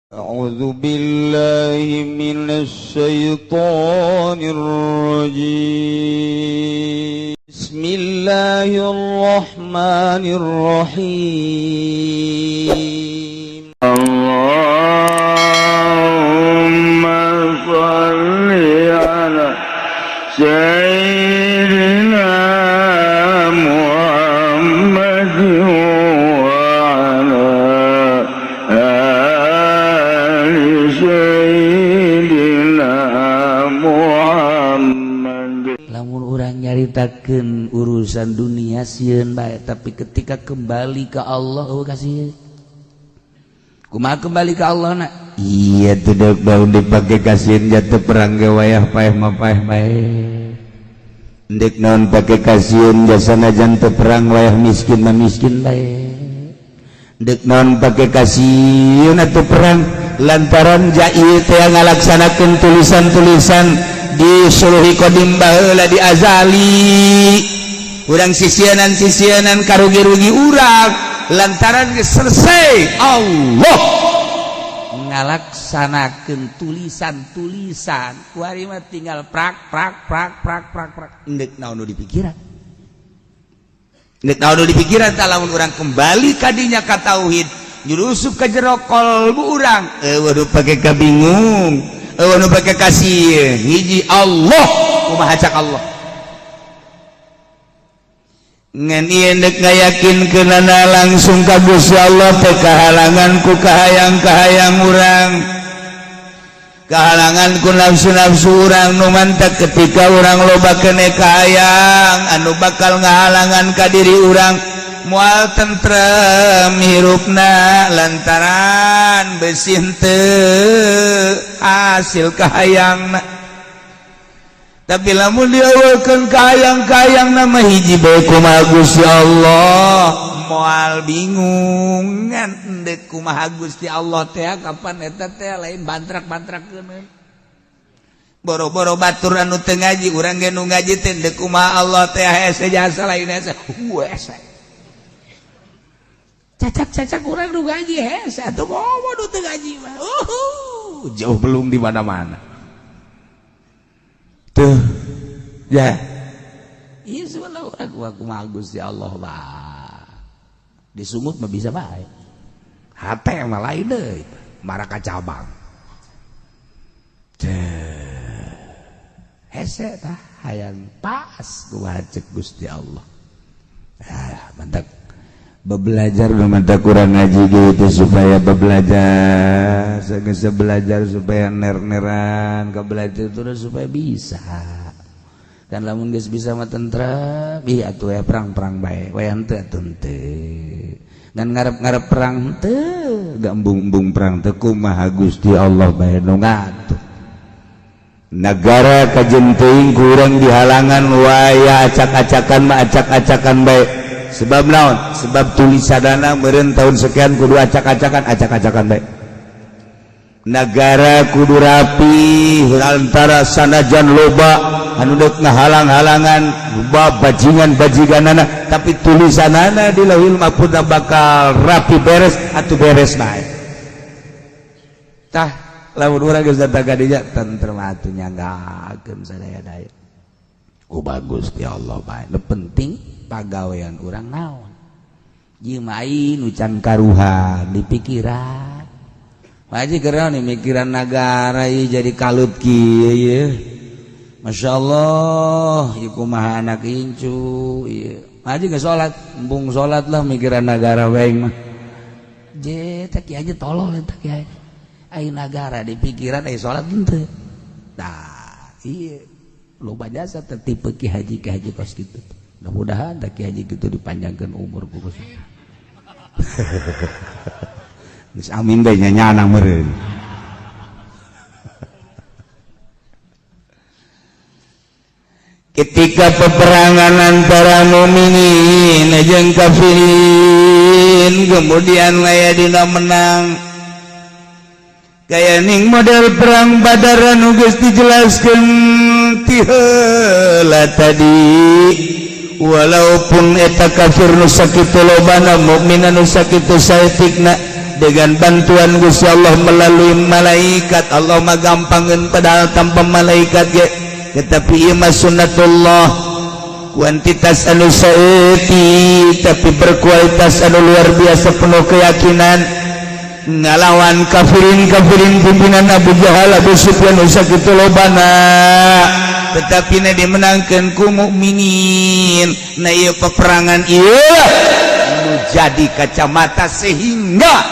أعوذ بالله من الشيطان الرجيم. بسم الله الرحمن الرحيم. اللهم صل على سيدنا محمد وعلى آل سيدنا محمد. Lamun urang nyaritakeun urusan dunia sieun bae, tapi ketika kembali ke Allah, oh, kasih kumaha kembali ke Allah nak. Iya, tidak bau dipakai kasihan jatuh perang ge wayah paeh mah paeh bae. Ndek naon pake kasihan jasa najan teu perang, wayah miskin mah miskin bae. Ndek naon pake kasihan atuh perang, lantaran jai teh ngalaksanakeun tulisan-tulisan di suluhi qadim baheula, di azali. Urang sisienan-sisienan karugi-rugi urang, lantaran geus selesai Allah Ngalaksanakeun tulisan-tulisan kuari mah tinggal prak prak prak prak prak prak. Ndek naon nu dipikiran, ndek naon nu dipikiran tah. Lamun urang kembali kadinya ka tauhid, nyurusup ka jero kolbu urang, eueuh nu pake kabingung, eueuh nu pake kasih. Hiji Allah, kumaha cak Allah. Ngan ieu ndek ngayakinkeunana langsung ka Gusti Allah teh kahalangan ku kahayang-kahayang urang, kahalangan ku nafsu-nafsu urang. Nu mantak ketika urang loba kene kahayang anu bakal ngahalangan ka diri urang, moal tentrem hirupna, lantaran besi henteu hasil kahayangna. Tapi lamun diawalkeun kahayang-kahayang nama, hiji bae, kumaha Gusti Allah, moal bingung. Ngan endek kumaha Gusti Allah teh kapan eta teh lain bantrak-bantrakeun. Boro-boro batur anu teu ngaji, urang ge nu ngaji teh endek kumaha Allah teh hese jasa lain hese hese. Cacak-cacak urang nu ngaji hese atuh, komo nu teu ngaji mah. Jauh belum di mana-mana tuh ya. Iya, sebenarnya urang kumaha kumaha Gusti Allah bah disungut mah bisa bae, hate mah lain deui, maraka cabang teh hese tah. Hayang pas kumaha cek Gusti Allah. Ah, mantap belajar, mantap kurang ngaji gitu supaya belajar, segesa belajar supaya ner-neran ke belajar terus supaya bisa dan lamun geus bisa mah tentrem. Ih atuh ya, perang-perang bae wayah henteu atuh henteu, dan ngarep-ngarep perang henteu. Gambung-embung perang teh kumaha Gusti Allah bae nu ngatur. Negara kajen teuing kurang dihalangan, waya acak-acakan mah acak-acakan bae. Sebab naon? Sebab tulisanana meureun tahun sekian kudu acak-acakan, acak-acakan bae. Negara kudu rapi, antara sanajan loba anu deuk ngahalang-halangan, loba bajingan-bajiganana, tapi tulisanana di Lauhil Mahfuz bakal rapi beres atau beres bae. Tah, lamun urang geus datang ka dinya tentrem atuh, nyanggakeun sadaya-daya ku bagus ya Allah bae. Nu penting pagawean urang naon? Ieu mah nu can karuhan di pikiran. Haji keur nih mikiran nagara ieu jadi kalut kieu ieu. Masya Allah, ieu kumaha anak incu ieu. Haji geus salat, embung salat lah mikiran nagara bae mah. Je teh kieu aja tolol eta kieu. Ai nagara di pikiran, ai salat henteu. Tah, ieu loba jasa tertipe ki haji, ki haji kos kitu. Mudah-mudahan tak ki haji gitu dipanjangkan umur ku Gusti. Geus amin bae nya nyana meureun. Ketika peperangan antara mukminin jeung kafirin, kemudian aya dina menang, kaya ning model perang Badar anu geus dijelaskeun ti heula tadi, walaupun eta kafir nu sakitu lobana, mukmin anu sakitu saeutikna. Dengan bantuan Gusti Allah melalui malaikat. Allah mah gampangeun, padahal tanpa malaikat ge. Tetapi ieu mah sunnatullah. Kuantitas anu saeutik tapi berkualitas anu luar biasa, penuh keyakinan ngalawan kafirin kafirin pimpinan Abu Jahal, Abu Sufyan, sakitu lobana, tetapi na dimenangkan ku mukminin. Nah, ieu peperangan ieu nu jadi kacamata sehingga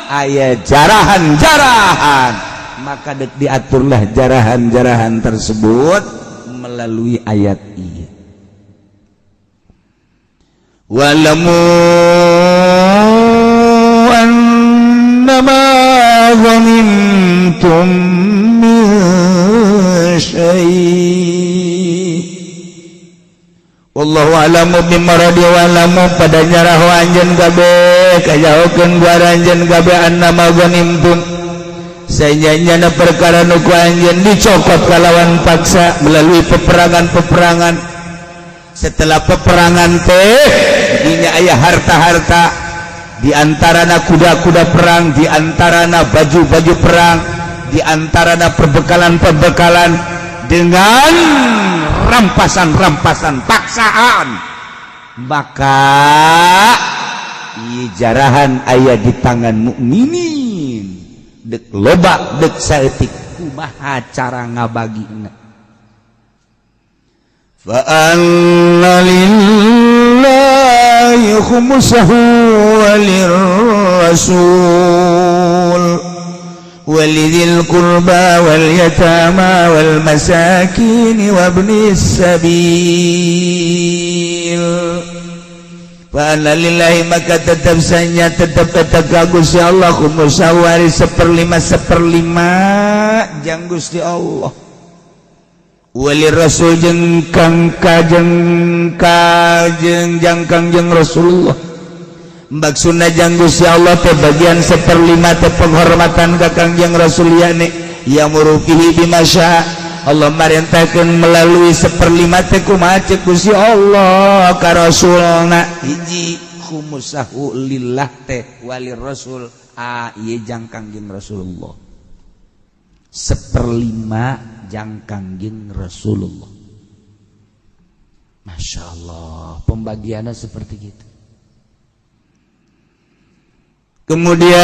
aya jarahan-jarahan, maka dek diaturlah jarahan-jarahan tersebut melalui ayat ieu. Wa'lamu annama ghanimtum min syai'. Wallahu a'lamu bimaradi wa'lamu pada nyaraho anjeun kabeh, kajahokeun ku anjeun kabeh, annama ghanimtum sanyana perkara nu ku anjeun dicokot kalawan paksa melalui peperangan-peperangan. Setelah peperangan teh dinya aya harta-harta, diantarana kuda-kuda perang, diantarana baju-baju perang, diantarana perbekalan-perbekalan dengan rampasan-rampasan paksaan, maka ieu jarahan aya di tangan mukminin, dek loba dek saeutik, kumaha cara ngabagina? Fa anna lillahi khumsahu walirrasul ولذي القربى واليتامى والمساكين وابن السبيل. فأن لله maka tetap saja tetap tetap ka Gusti Allah khumsahu ari seperlima, seperlima jang Gusti Allah, wali Rasul jeung kang kajeng kajeng jang Kangjeng Rasulullah. Maksudna jang Gusti Allah teh bagian seperlima teh penghormatan ka Kangjeng Rasul, yakni ya'muru fihi bima syaa. Allah marintahkeun melalui seperlima teh kumaha cek Gusti Allah ka Rasulna. Hiji, khumusahu lillah teh wali Rasul, a ieu jang Kangjeng Rasulullah, seperlima jang Kangjeng Rasulullah. Masya Allah, pembagiannya seperti gitu. Kemudian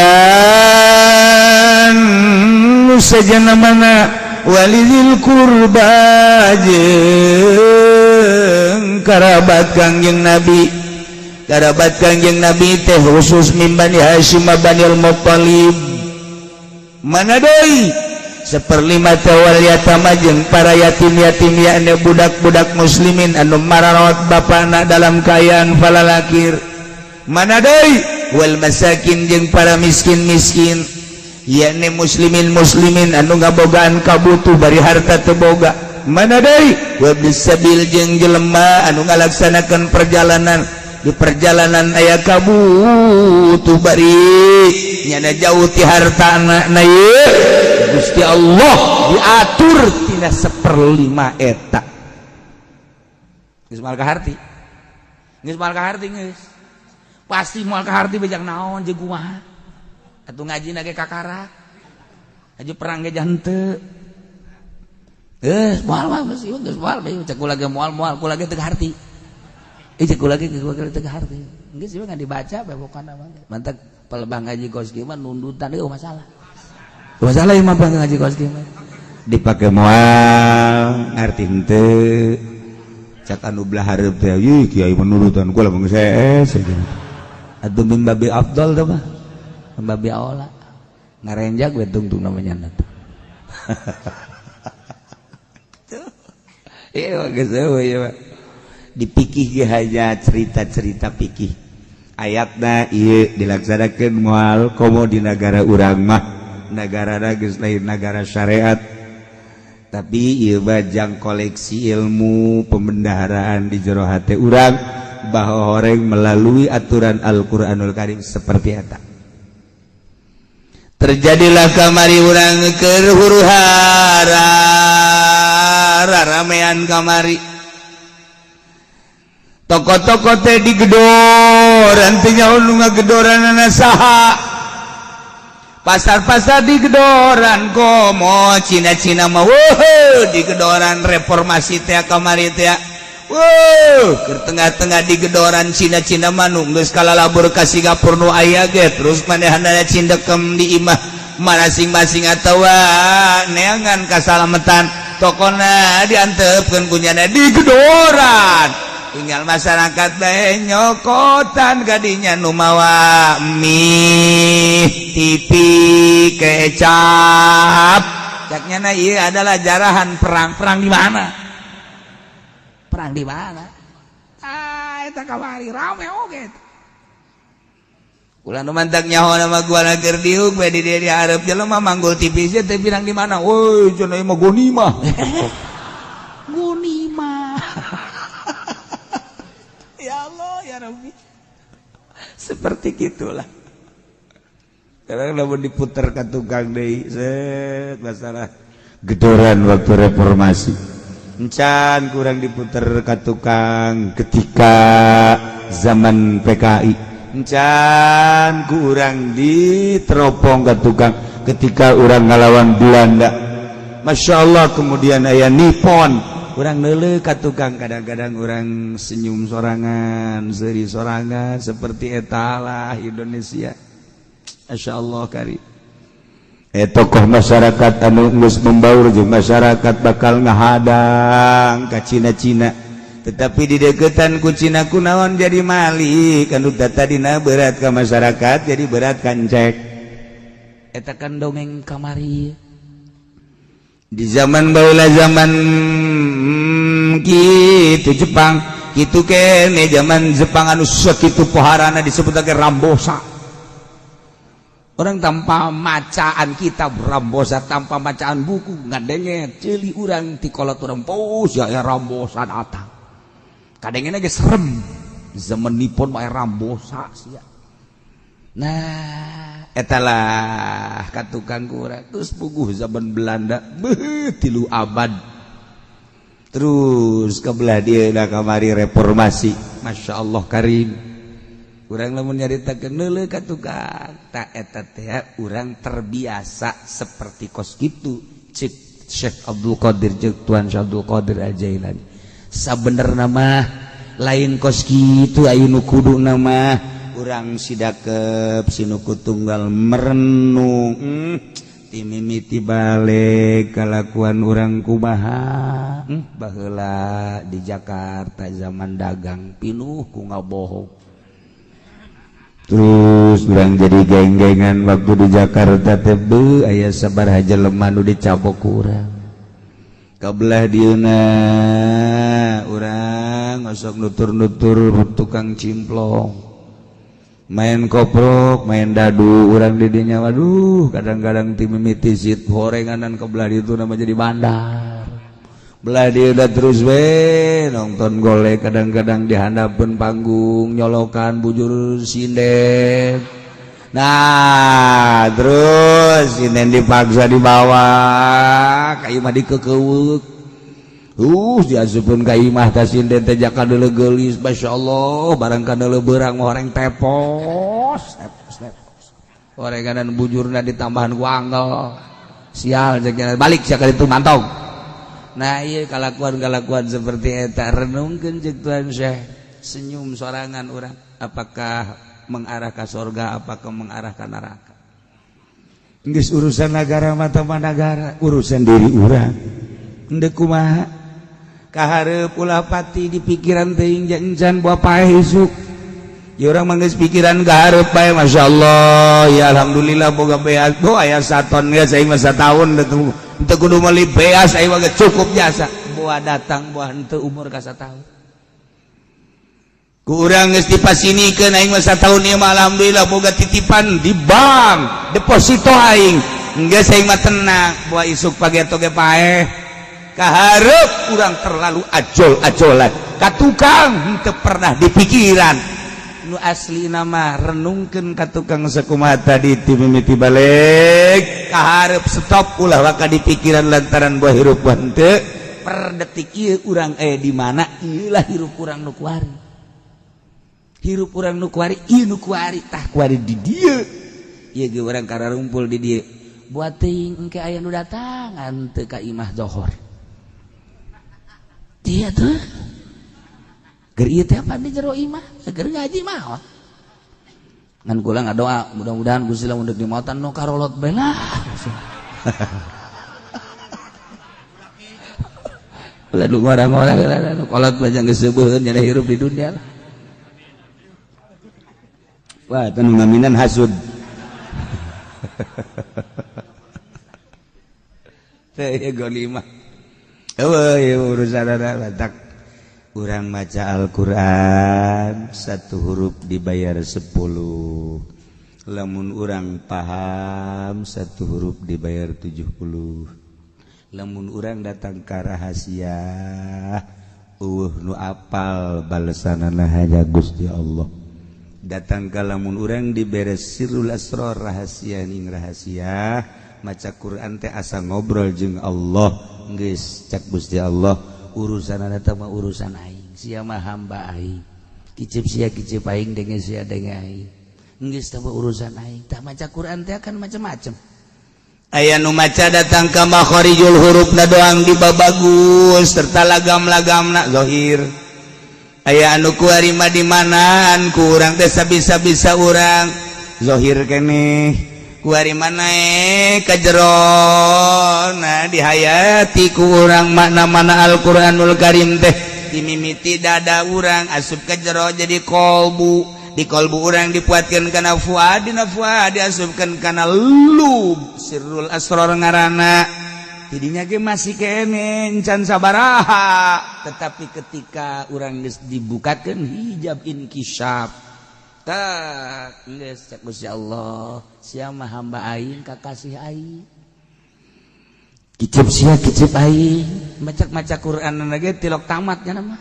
saja mana walidil kurba jeung karabat Kangjeng Nabi. Karabat Kangjeng Nabi teh khusus min Bani Hasyim, Bani Muttalib. Mana deui? Seperlima teh wal yatama jeung para yatim-yatim, yakni budak-budak muslimin anu mararawat bapana dalam kaayaan falalakir. Mana deui? Wal masakin jeung para miskin-miskin, yakni muslimin muslimin anu ngabogaan kabutuh bari harta teu boga. Mana deui? Wabnis sabil jeung jelema anu ngalaksanakan perjalanan, di perjalanan aya kabutuh bari nyana jauh ti hartana. Na ieu Gusti Allah diatur tina seperlima eta. Geus moal kaharti, geus moal kaharti, geus pasti moal kaharti bejang naon jeung kumaha atuh. Ngaji ge kakara aja, perang ge henteu. Geus moal mah, geus geus moal bae cek kula ge, moal moal kula ge teu kaharti. Eh, cek kula ge, kula teu kaharti. Geus ieu ngan dibaca bae pokona mah. Mantak pelebah ngaji kos kieu mah nundutan eueuh masalah. Masalah ieu mah ngaji kos kieu mah. Dipake moal ngarti henteu. Cak anu belah hareup teh, "Ih, kiai menurutan kula mah geus hees." Atuh min babi afdal teh mah. Babi aula. Ngarenjak we tungtung namanya teh. Iya, geus eueuh ieu mah. Dipikih ge hanya cerita-cerita pikih. Ayatna ieu dilaksanakeun moal, komo di nagara urang mah. Nagara geus lain nagara syariat. Tapi ieu mah jang koleksi ilmu pembendaharaan di jero hate urang bahwa orang melalui aturan Al-Qur'anul Karim seperti eta. Terjadilah kamari urang keur huru hara ramean kamari, toko-toko teh digedor, artinya nu ngagedoranana saha? Pasar-pasar di gedoran, komo Cina-Cina mah, wuh, di gedoran reformasi teh kamari teh. Wuh, ke tengah-tengah di gedoran Cina-Cina mah nu geus kalalabur ka Singapura nu aya ge, terus manehanana cindekem di imah masing-masing atawa neangan kasalamatan, tokona diantepkeun kunyana di gedoran. Tinggal masyarakat bae nyokotan kadinya nu mawa mie, TV, kecap. Caknya na ieu adalah jarahan perang. Perang di mana? Perang di mana? Ah, eta kamari rame oge. Ulah nu mantak nyaho nama gua keur diuk we di dieu dihareup jelema manggul TV sia teh pirang di mana? Woi, cenah ieu mah gonimah. Gonimah. Ya Allah, ya Rabbi. Seperti gitulah. Sekarang lamun diputer ke tukang deui, set masalah gedoran waktu reformasi. Encan kurang diputer ke tukang ketika zaman PKI. Encan kurang diteropong ke tukang ketika orang ngalawan Belanda. Masya Allah, kemudian aya Nippon. Urang neuleuh ka tukang, kadang-kadang orang senyum sorangan, seuri sorangan, seperti etalah Indonesia. Masya Allah kari. Tokoh masyarakat anu geus membaur jeung masyarakat bakal ngahadang ka Cina-Cina, tetapi di deketan ku Cina kunaon jadi malik anu tadina berat ka masyarakat jadi berat kancek. Eta kan dongeng kamari di zaman baheula, zaman kitu Jepang kitu kene, zaman Jepang anu sakitu poharana disebut lagi Rambosa. Orang tanpa macaan kitab Rambosa, tanpa macaan buku, ngadenge ceuli urang ti kolot urang pos ya, ya Rambosa datang. Kadengena ge serem, zaman Nippon mah Rambosa sia. Nah, etalah ka tukang kurang. Terus puguh zaman Belanda, beuh, 3 abad. Terus ke belah dia kamari reformasi. Masya Allah karim. Urang lamun nyaritakeun neuleuh ka tukang tak eta teh urang terbiasa seperti kos kitu. Cek Syekh Abdul Qadir, cek Tuan Syekh Abdul Qadir Al-Jailani, sabenerna mah lain kos kitu. Ayu nu kudu nama urang sidakep sinuku tunggal merenung, timimiti balik kalakuan urang kumaha, baheula di Jakarta zaman dagang pinuh ku ngabohong. Terus urang jadi geng-gengan waktu di Jakarta teh, beuh, aya sabaraha jelema nu dicabok ku urang. Kabelah dieuna urang osok nutur-nutur tukang cimplong, main koprok, main dadu urang di dinya. Waduh, kadang-kadang ti mimiti sit horenganan kebelah itu nama jadi bandar. Belah dia udah terus we nonton golek, kadang-kadang di handapeun panggung nyolokan bujur sinden. Nah, terus sinden dipaksa dibawa ka imah, dikekewek, diasupkeun ka imah teh sinden teh jaka deuleu geulis. Masya Allah, barang kadeuleu beurang mah horeng tepos tepos tepos, horenganan bujurna ditambahan ku angel. Sial cek, balik sia ka ditu, mantog. Nah, iya, kalakuan-kalakuan seperti eta renungkeun. Cek Tuhan Syekh, senyum sorangan orang, apakah mengarah ke surga, apakah mengarah ke neraka? Geus urusan negara mata negara, urusan diri urang henteu kumaha kahareup. Ulah pati di pikiran teuing encan buah paeh isuk. Ya, urang mah geus pikiran kahareup bae. Masya Allah ya, alhamdulillah boga beas. Oh, aya saton geus aing mah sataun teu kudu meuli beas, aing mah cukup jasa buah datang buah henteu umur ka sataun. Ku urang geus dipasinikeun, aing mah sataun ieu mah alhamdulillah boga titipan di bank, deposito aing geus, aing mah tenang buah isuk pageto ge paeh. Kahareup urang terlalu ajol-ajolan ka tukang, henteu pernah dipikiran nu asli nama. Renungkeun ka tukang sakumaha tadi ti mimiti balik kahareup, stop, ulah waka di pikiran lantaran buah hirup henteu per detik ieu urang di mana. Ieu lah hirup urang nu kuari, hirup urang nu kuari ieu, nu kuari tah kuari di dieu. Ieu ge urang kararumpul di dieu. Buat teuing engke aya nu datangan teu ka imah Zohor. Dia tuh. Ger ieu teh apa di jero imah? Ger ngaji mah. Ngan kula ngadoa mudah-mudahan Gusti lamun deuk dimautan nu karolot bae lah. Ulah nu ngora-ngora nu kolot mah geus seubeun nya hirup di dunia lah. Wah, teu ngaminan hasud. Teh golima. Eueuh urusan batak. Urang maca Al-Qur'an satu huruf dibayar 10. Lamun urang paham satu huruf dibayar 70. Lamun urang datang ka rahasia eueuh nu apal balesanana hanya Gusti Allah. Datang ka lamun urang dibere sirrul asrar rahasia ning rahasia maca Quran teh asa ngobrol jeung Allah geus cak Gusti Allah urusan eta mah urusan aing sia mah hamba aing kicip sia kicip aing denge sia denge aing geus teh urusan aing tah maca Quran teh akan macam-macam aya nu maca datang ka makharijul hurufna doang dibabagus serta lagam-lagamna zahir aya anu kuari mah di manaan ku urang teh sabisa-bisa urang zahir keneh kuari mana ka jerona dihayati ku urang makna-mana Al-Qur'anul Karim teh dimimiti dada urang asup ka jero jadi kolbu di kolbu urang dipuatkeun kana fuad dina fuad diasupkeun kana lub sirrul asrar ngaranna tidinya ge masih keneh can sabaraha tetapi ketika urang geus dibukakeun hijab inkisaf tak geus cek Gusti Allah sia mah hamba aing kakasih aing kicip sia kicip aing maca-maca Quran ge tilok tamat nya mah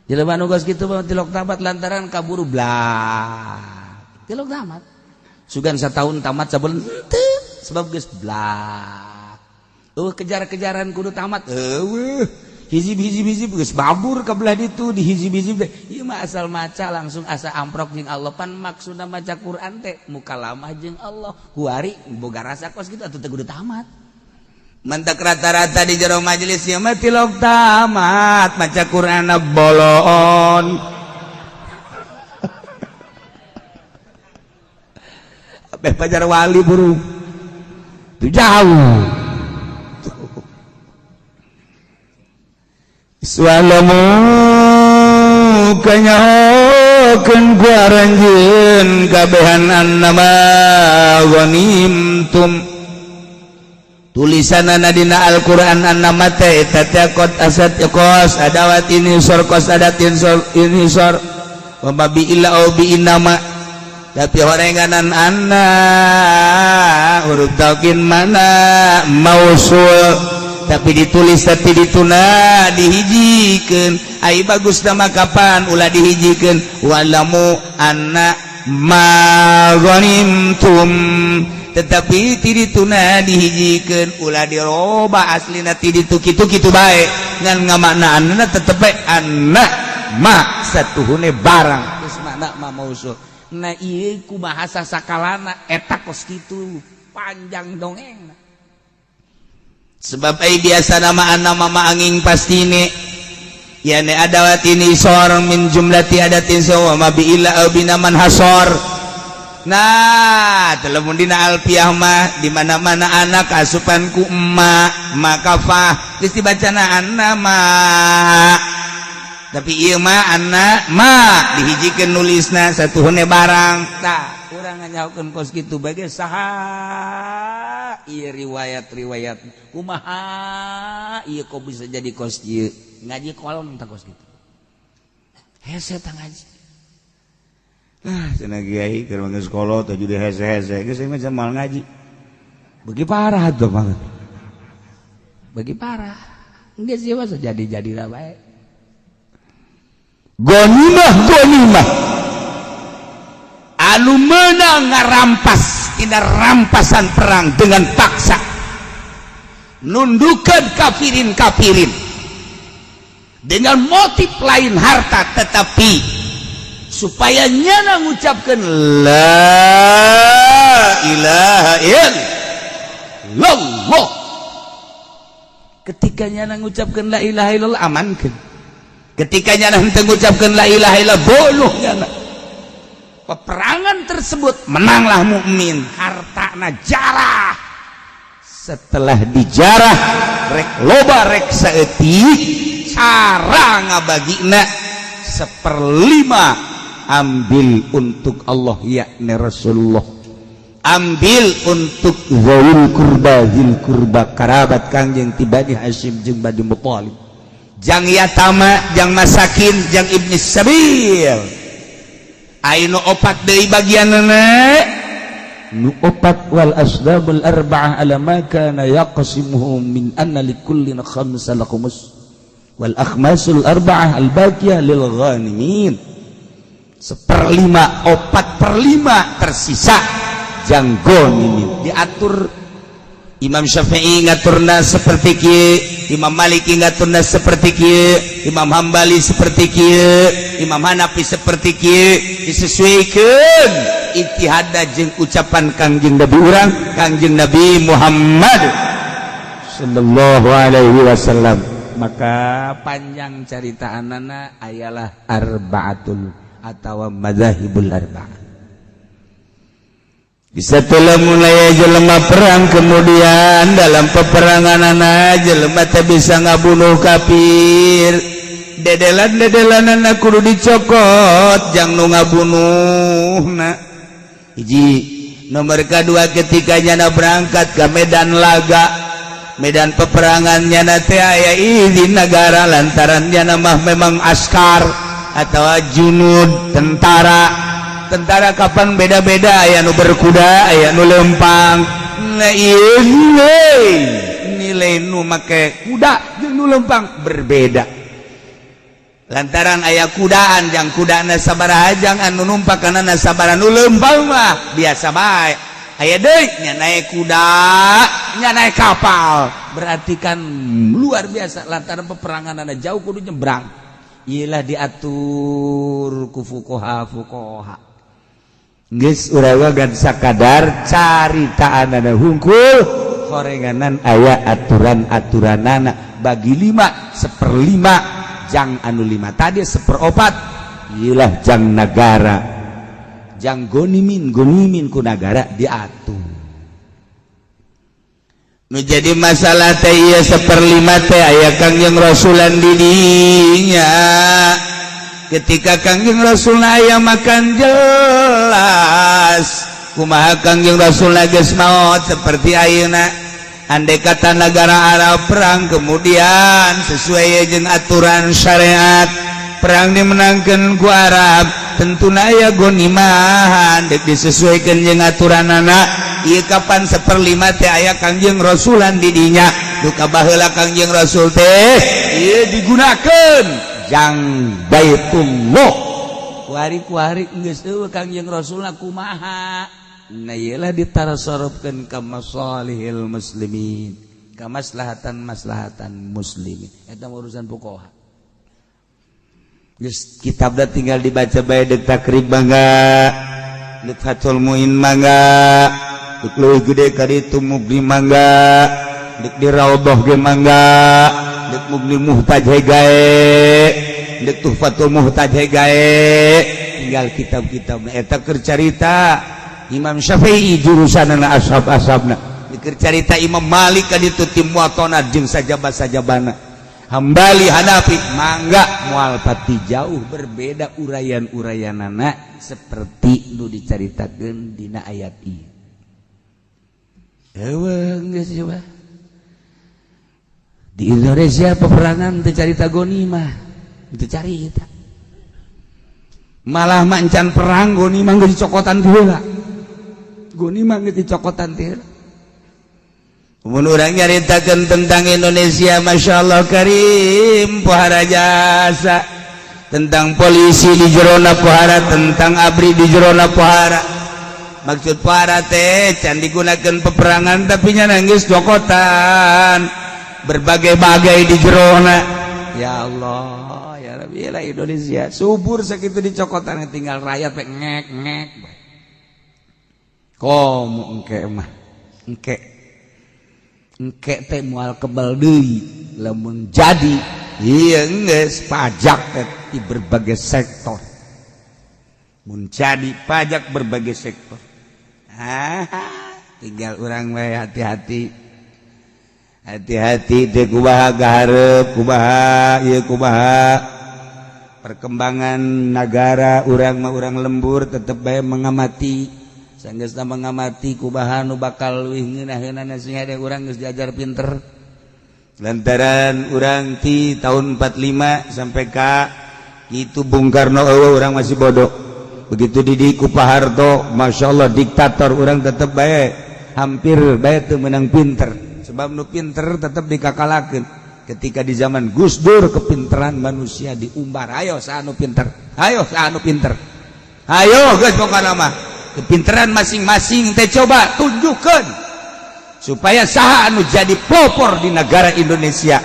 jelema nu geus kitu mah tilok tamat lantaran kaburu blak tilok tamat sugan satahun tamat sabulan teu sebab geus blak eueuh kejar-kejaran kudu tamat eueuh hizib-hizib-hizib geus babur ka belah ditu di hizib-hizib teh ieu mah asal maca langsung asa amprok jeung Allah pan maksudna maca Quran teh mukalamah jeung Allah kuari boga rasa kos kitu atuh teh kudu tamat mentak rata-rata di jero majelis ieu mah tilok tamat maca Quran boloon abeh pajar wali buru itu jauh. Sualamu kanyahokeun ku aranjeun kabehan annama ghanimtum tulisanana dina Al-Qur'an annama teh eta teh qad asad qas adawat ini sor qas adatin sor ini sor wa ma bi illa au bi innama tapi horenganan anna huruf taukin mana mausul tapi ditulis tapi dituna dihijikeun ai bagus nama kapan ulah dihijikeun walamu anna ma ghanimtum tetapi ti dituna dihijikeun ulah diroba aslina ti ditu kitu kitu bae ngan ngamaknaanna tetep bae anna ma satuhune barang geus makna ma mausul nah ieu ku bahasa sakalana eta kos kitu panjang dongeng. Sebab ai biasa nama nama mama angin pastine yani adawat ini sor min jumlati adatin sawa ma bi illa au binaman hasor. Nah lamun dina alfiah mah di mana-mana anak asupan ku emak maka fah geus dibacana annama tapi ieu mah anak ma dihijikeun nulisna satuhune barang tah urang nganyahokeun kos kitu bae saha ieu riwayat-riwayat kumaha ieu kok bisa jadi kos ieu ngaji kolom tah kos kitu hese tah ngaji ah cenah kiai keur geus kolot teh jadi hese-hese geus mah moal ngaji bagi parah tuh banget bagi parah geus ieu mah jadi-jadi lah bae ghanimah ghanimah anu menang ngarampas tina rampasan perang dengan paksa nundukan kafirin-kafirin dengan motif lain harta tetapi supaya nyana ngucapkan la ilaha illallah. Ketika nyana ngucapkeun la ilaha illallah, amankeun. Ketika nyana henteu ngucapkeun la ilaha illallah, boluh nyana. Peperangan tersebut menanglah mukmin, hartana jarah. Setelah dijarah, rek loba rek saeutik, cara ngabagina seperlima ambil untuk Allah, yakni Rasulullah, ambil untuk zawil kurba, zil kurba, kerabat Kangjeng ti Bani Hashim jeung Bani Muthalib, jang yatama, jang masakin, jang ibni sabil. Aino opat deui bagianna, nu opat wal asdabul arba'ah ala ma kana yaqsimuhu min anna likullin khamsa khumus wal akhmasul arba'ah al baqiyah lil ghanimin. Seperlima, opat perlima tersisa jang ghanimin. Diatur Imam Syafi'i ngaturna seperti kieu, Imam Maliki ngaturna seperti kieu, Imam Hambali seperti kieu, Imam Hanafi seperti kieu, disesuaikan ijtihadna jeung ucapan Kangjeng Nabi urang, Kangjeng Nabi Muhammad sallallahu alaihi wasallam. Maka panjang carita anana ayalah arbaatul atau madzahibul arba'ah. Bisa telah mulai jelema perang, kemudian dalam peperangan anak jelema teh bisa ngabunuh kafir. Dedelan dedelan anak kudu dicokot jang nu ngabunuh. Nah, hiji. Nomor kedua, ketika nyana berangkat ke medan laga, medan peperangan, nyana teh aya izin negara lantaran nyana mah memang askar atau junud, tentara. Tentara kapan beda-beda, aya nu berkuda, aya nu lempang. Nah, nilai nilai nu make kuda jeung nu lempang berbeda lantaran aya kudaan, jang kudana sabaraha, jang anu numpak kana sabaraha. Nu lempang mah biasa bae. Aya deui nya naik kuda, nya naik kapal, berarti kan luar biasa lantaran peperangan ana jauh, kudu nyebrang. Iyalah, diatur ku fuqaha fuqaha. Geus, urang gan sakadar caritaanana hungkul, horenganan aya aturan-aturanana, bagi lima, seperlima jang anu lima tadi, seperopat iyalah jang negara, jang gonimin, gonimin ku negara diatur. Nu jadi masalah teh ieu, seperlima teh aya Kangjeng Rasulan didinya. Ketika Kangjeng Rasul aya makan, jelas kumaha Kangjeng Rasul geus maot. Seperti ayeuna, andai kata negara Arab perang, kemudian sesuai jeung aturan syariat perang dimenangkan ku Arab, tentu aya gonimahan dek disesuaikan jeung aturan anak. Ieu kapan seperlima teh aya Kangjeng Rasulan didinya. Duka baheula Kangjeng Rasul teh ieu digunakeun jang Baitullah. Kuari-kuari geus eueuh Kangjeng Rasulna, kumaha? Nah, iyalah, ditarsorobkeun ka masalihil muslimin, ka maslahatan maslahatan muslimin. Eta urusan fuqaha. Geus, kitabna tinggal dibaca bae. Deuk Takrib mangga, deuk Fathul Muin mangga, deuk leuwih gede ka ditu Mughni mangga, deuk di Raudhah ge mangga, deuk Mughni Muhtaj gae, deuk Tuhfatul Muhtaj gae, tinggal kitab-kitab eta. Keur carita Imam Syafi'i jurusanana ashab-ashabna, keur carita Imam Malik ka ditu tim Muwaththana jeung sajaba-sajabana, Hambali, Hanafi mangga, moal pati jauh berbeda uraian-uraianana seperti nu dicaritakeun dina ayat ieu. Eueuh, geus coba. Di Indonesia peperangan teu carita gonimah, teu carita. Malah mancan perang, gonimah geus dicokotan ti heula. Gonimah geus dicokotan ti heula. Mun urang nyaritakeun tentang Indonesia, Masya Allah Karim, pohara jasa tentang polisi di jerona pohara, tentang ABRI di jerona pohara. Maksud pohara teh can digunakan peperangan, tapi nya nangis cokotan berbagai-bagai di jerona. Ya Allah, ya Rabbi lah, Indonesia subur sakitu dicokotan, tinggal rakyat ngek ngek. Komo engke mah, engke engke teh moal kebal deui lamun jadi. Iya, geus pajak teh di berbagai sektor, mun jadi pajak berbagai sektor. Ah, tinggal urang we hati-hati, hati-hati teh kumaha gahareup, kumaha ieu, kumaha perkembangan negara. Urang mah urang lembur, tetep bae mengamati. Sanggeusna mengamati kumaha nu bakal leuwih ngeunaheunana, sing hade urang geus diajar pinter lantaran urang ti tahun 45 sampai ka itu Bung Karno eueuh, urang masih bodoh. Begitu didik ku Pak Harto, Masya Allah, diktator, urang tetep bae hampir bae teu menang pinter, sebab nu pinter tetep dikakalakeun. Ketika di zaman Gus Dur, kepinteran manusia diumbar. Ayo saha nu pinter, ayo saha nu pinter, ayo geus, pokokna mah kepinteran masing-masing teh coba tunjukkan supaya saha anu jadi pelopor di negara Indonesia.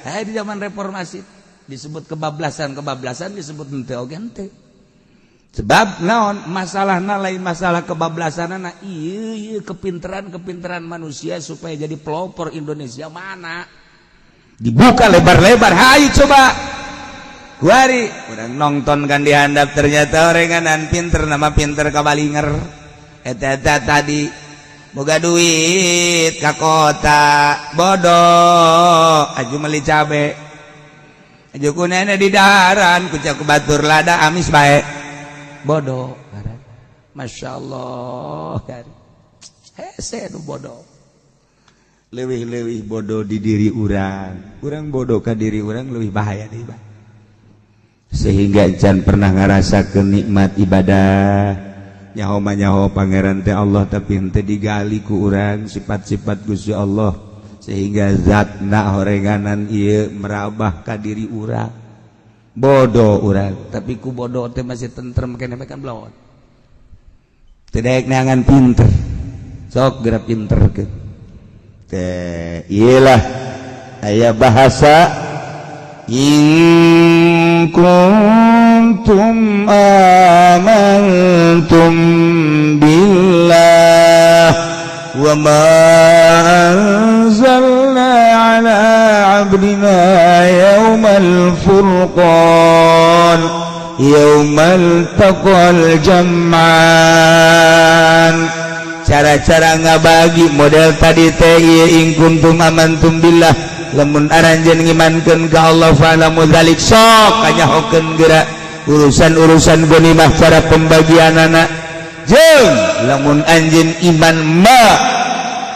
Di zaman reformasi disebut kebablasan, kebablasan disebut henteu oge henteu. Sebab naon masalah lain masalah kebablasan, nah iya iya kepinteran, kepinteran manusia supaya jadi pelopor Indonesia mana dibuka lebar-lebar. Hayu coba kuari urang nonton kan dihandap, ternyata orenganan pinter, nama pinter kabalinger. Eta eta tadi boga duit ka kota, bodoh aju meli cabe, aju ku nenek di daharan ku ku batur lada amis bae, bodoh. Masya Allah, hese nu bodoh, lebih-lebih bodoh di diri urang. Urang bodoh ke diri urang lebih bahaya deh, sehingga can pernah ngerasa kenikmat ibadah. Nyaho mah nyaho pangeran teh Allah, tapi henteu digali ku urang sifat-sifat Gusti Allah sehingga zatna horenganan ieu merabah ka diri urang. Bodoh urang, tapi ku bodoh teh masih tentrem keneh kan. Belon tidak neangan pinter, sok gerak pinter ke teh. Iyalah, aya bahasa in kuntum amantum billah wa ma anzalna ala abdina yawmal furqan yawmal taqal jam'an. Cara-cara ngabagi model tadi teh ieu, in kuntum amantum billah, lamun aranjeun ngimankeun ka Allah, fa'lamu dzalik, sok kanyahokeun geura urusan-urusan ghanimah, cara pembagianana. Jeung lamun anjeun iman ma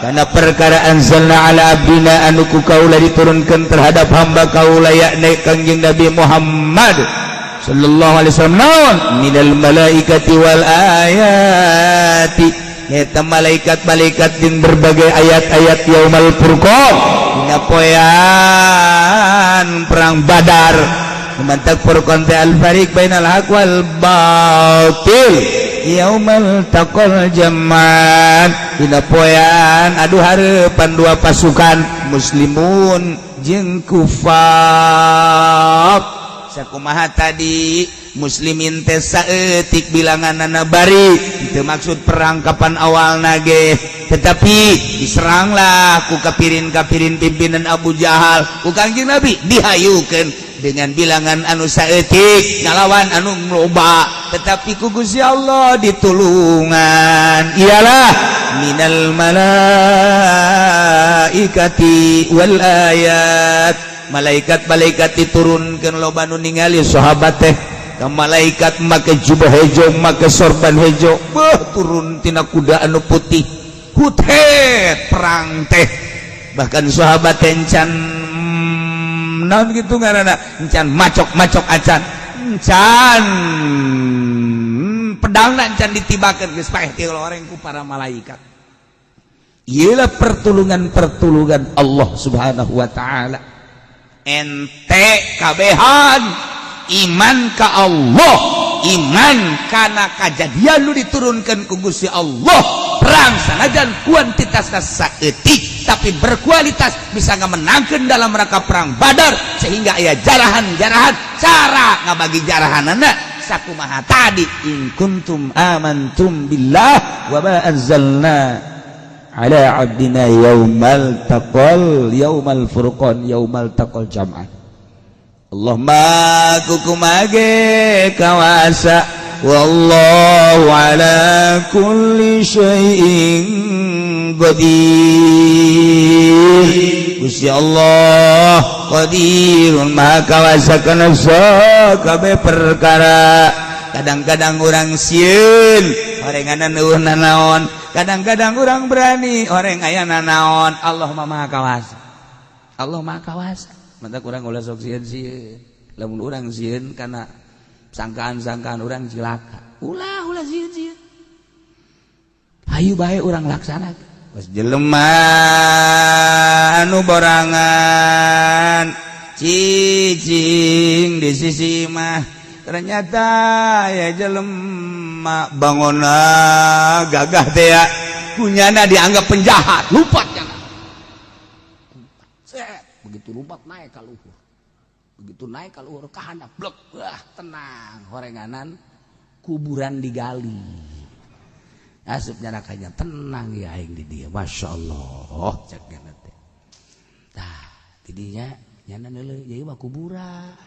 karena perkara anzalna ala abdina, anu ku kaula diturunkan terhadap hamba kaula, yakni Kangjeng Nabi Muhammad sallallahu alaihi wasallam, naon minal malaikati wal ayati, nyata malaikat-malaikat jeung berbagai ayat-ayat, yaumal furqan, dina poean perang Badar. Mantak furqan teh al fariq bainal haq wal batil. Yaumal taqal jam'an, dina poean adu hareupan dua pasukan, muslimun jeung kufar. Sakumaha tadi, muslimin teh saeutik bilanganana, bari itu maksud perang kapan awal nage, tetapi diseranglah ku kapirin-kapirin pimpinan Abu Jahal. Ku Kangjeng Nabi dihayukeun dengan bilangan anu saeutik ngalawan anu loba, tetapi ku Gusti Allah ditulungan. Iyalah minal malaikati wal ayat, malaikat-malaikat diturunkan. Loba nu ningali sahabat teh ka malaikat make jubah hejo, make sorban hejo, beuh, turun tina kuda anu putih. Hutet perang teh, bahkan sahabat encan naon gitu ngaranna, encan macok-macok acan, encan pedangna encan ditibakeun, geus paeh ti loreng ku para malaikat. Iyalah pertulungan-pertulungan Allah Subhanahu wa taala. Ente kabehan iman ka Allah, iman karena kajadian lu diturunkan ku Gusti Allah, perang sanajan kuantitasna saeutik tapi berkualitas, bisa ngamenangkeun dalam rangka perang Badar, sehingga aya jarahan-jarahan. Cara ngabagi jarahanana Sakumaha tadi, in kuntum amantum billah wa ma anzalna ala abdina yaumal taqal, yaumal furqan, yaumal taqal jam'an. Allah ma kukumage kawasa, wallahu ala kulli syai'in qadir. Gusti Allah qadirun, maha kawasa kana sakabeh perkara. Kadang-kadang orang sieun, orenganan eueuh nanaon. Kadang-kadang orang berani, orang aya nanaon. Allah mah maha kawasa, Allah maha kawasa. Mata kurang ulah sok sieun-sieun. Lamun urang sieun kana sangkaan-sangkaan urang, cilaka. Ulah, ulah sieun-sieun. Hayu bae urang laksanakeun. Pas jelema anu borangan cicing di sisi mah, ternyata ya jelema bangona gagah teh ya, kunyana dianggap penjahat. Lompat jangan. Set, begitu lompat naik ka luhur, begitu naik ka luhur ka handap, blek. Wah, tenang, horenganan kuburan digali, asup nyarakanya. Tenang ya, aing di dia, masya Allah, cek nyana teh. Tah, tidinya nyana neuleuh, ieu mah kuburan.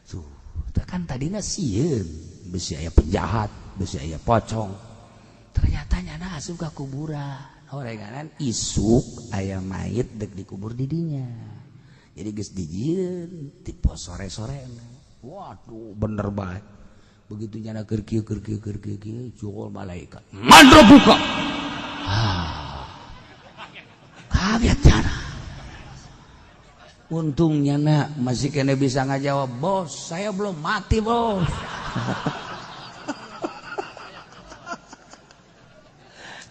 Tuh kan tadinya sieun bisi aya penjahat, bisi aya pocong, ternyata nyana asup ka kuburan. Horenganan isuk aya mayit dek dikubur di dinya, jadi geus dijieun tipe sore-sore. Waduh, bener bae. Begitu nyana keur kieu, keur kieu, keur kieu kieu, jol malaikat, mandro buka. Ah, kaget nyana. Untungnya nak masih kena bisa ngajawab, "Bos, saya belum mati, bos."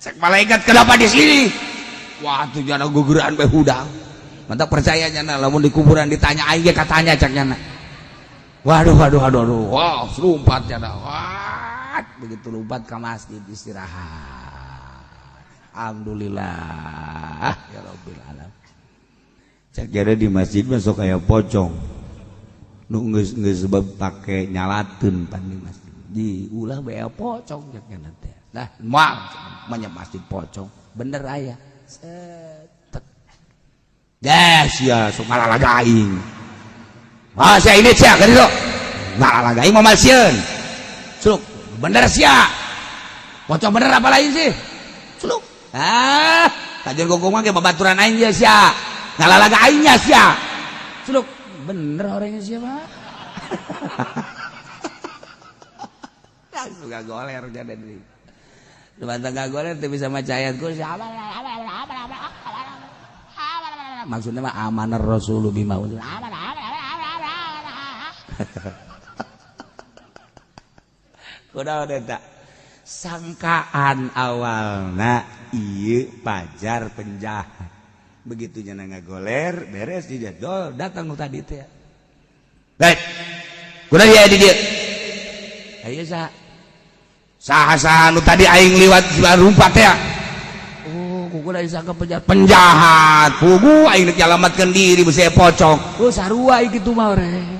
Cek malaikat, "Kenapa di sini?" Wah, tuh nyana guguran bae hudang. Mantap percaya nyana lamun di kuburan ditanya aing ge katanya, cek nyana. Waduh, waduh, waduh, waduh. Wah, lompat nyana. Wah, begitu lompat ke masjid istirahat. Alhamdulillah ya rabbil alamin. Cek jare di masjid masuk kayak pocong. Nu geus geus sebab pake nyalateun pan di masjid. Di ulah bae pocong, cek nyana teh. Nah, moal banyak masjid pocong. Bener aya. Set. Des ya sok ngalalaga aing. Ah, sia ini sia kan itu. Ngalalaga aing moal sieun. Suluk, bener sia. Pocong bener apa lain sih? Suluk. Ah, kajian gogong mah ge babaturan aing ye sia. Ngalalaga aingnya sia. Suluk, bener orangnya siapa? Langsung gak goler jadi. Lu gak goler tuh bisa maca ayat kursi. Maksudnya mah amanar rasulu bima unzila. Kunaon eta? Sangkaan awalna ieu pajar penjahat. Begitu nyana ngagoler beres dijadol datang nu tadi teh. Baik. Kunaon dia di dieu? Ayo sa. Saha-saha nu tadi aing liwat rumpat teh. Oh, kuku dari sangka penjahat. Penjahat. Pugu aing rek nyalamatkeun diri besi pocong. Oh, sarua kitu mah re.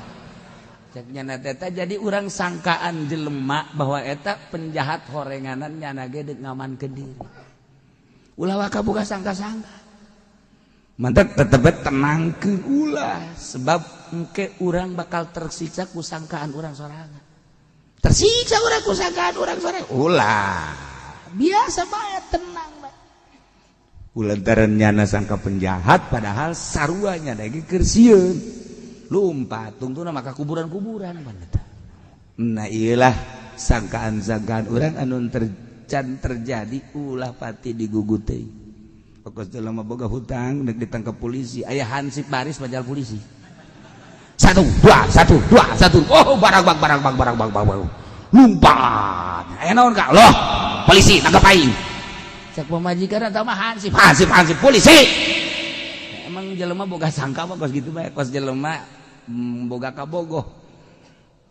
Cek nyana teh jadi urang sangkaan jelema bahwa eta penjahat, horenganan nyana ge deuk ngamankeun diri. Ulah waka buka sangka-sangka. Mantap tetep tenangkeun ulah. Sebab engke urang bakal tersiksa ku sangkaan urang sorangan. Tersiksa urang ku sangkaan urang sorangan. Ulah. Biasa bae, tenang bae. Ulantaran nyana sangka penjahat padahal saruanya lagi keur sieun. Lumpat tungtuna maka kuburan-kuburan pan eta. Nah, iyalah sangkaan-sangkaan urang anu tercan terjadi, ulah pati digugut teuing. Pokos jelema boga hutang dek ditangkap polisi. Aya hansip baris majal polisi. 1 2 1 2 1. Oh, barang bang barang bang barang bang barang. Lumpat. Aya naon ka? Loh, polisi nangkep aing. Cek pamajikan atau mah hansip, hansip, hansip polisi. Emang jelema boga sangka mah kos gitu bae, kos jelema boga kabogoh.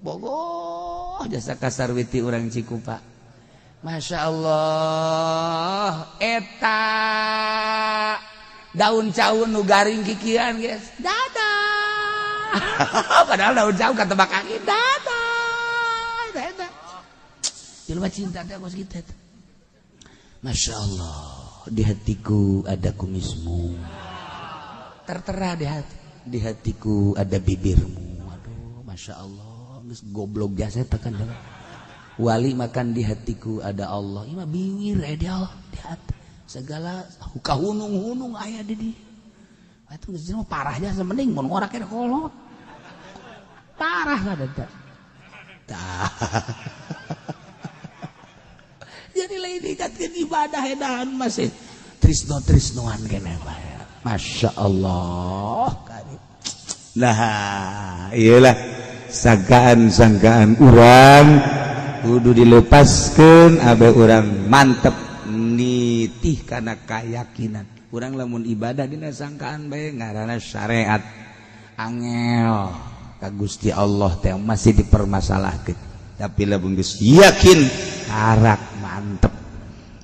Bogoh jasa kasarwiti urang Cikupa. Masya Allah, eta daun caun nu garing kikian, guys. Dadah. Padahal daun jauh kata tebak angin datang eta. Jelema cinta teh kos kitu. Masya Allah, di hatiku ada kumismu. Tertera di hati. Di hatiku ada bibirmu. Aduh, Masya Allah, geus goblok jasa tekan. Wali makan di hatiku ada Allah. Ieu mah bibir di Allah di hati. Segala kahunung-hunung aya di dieu. Itu geus parahnya mending mun ngora kene kolot. Parah kan eta. Tah. Jadi lain dikatkeun ibadah edahan masih trisno-trisnoan kene bae. Masya Allah. Nah, iyalah sangkaan-sangkaan urang kudu dilepaskan abe urang mantep nitih karena keyakinan. Urang lamun ibadah dina sangkaan bae ngaranna syariat angel ka Gusti Allah teh masih dipermasalahkeun. Tapi lamun geus yakin karak mantep.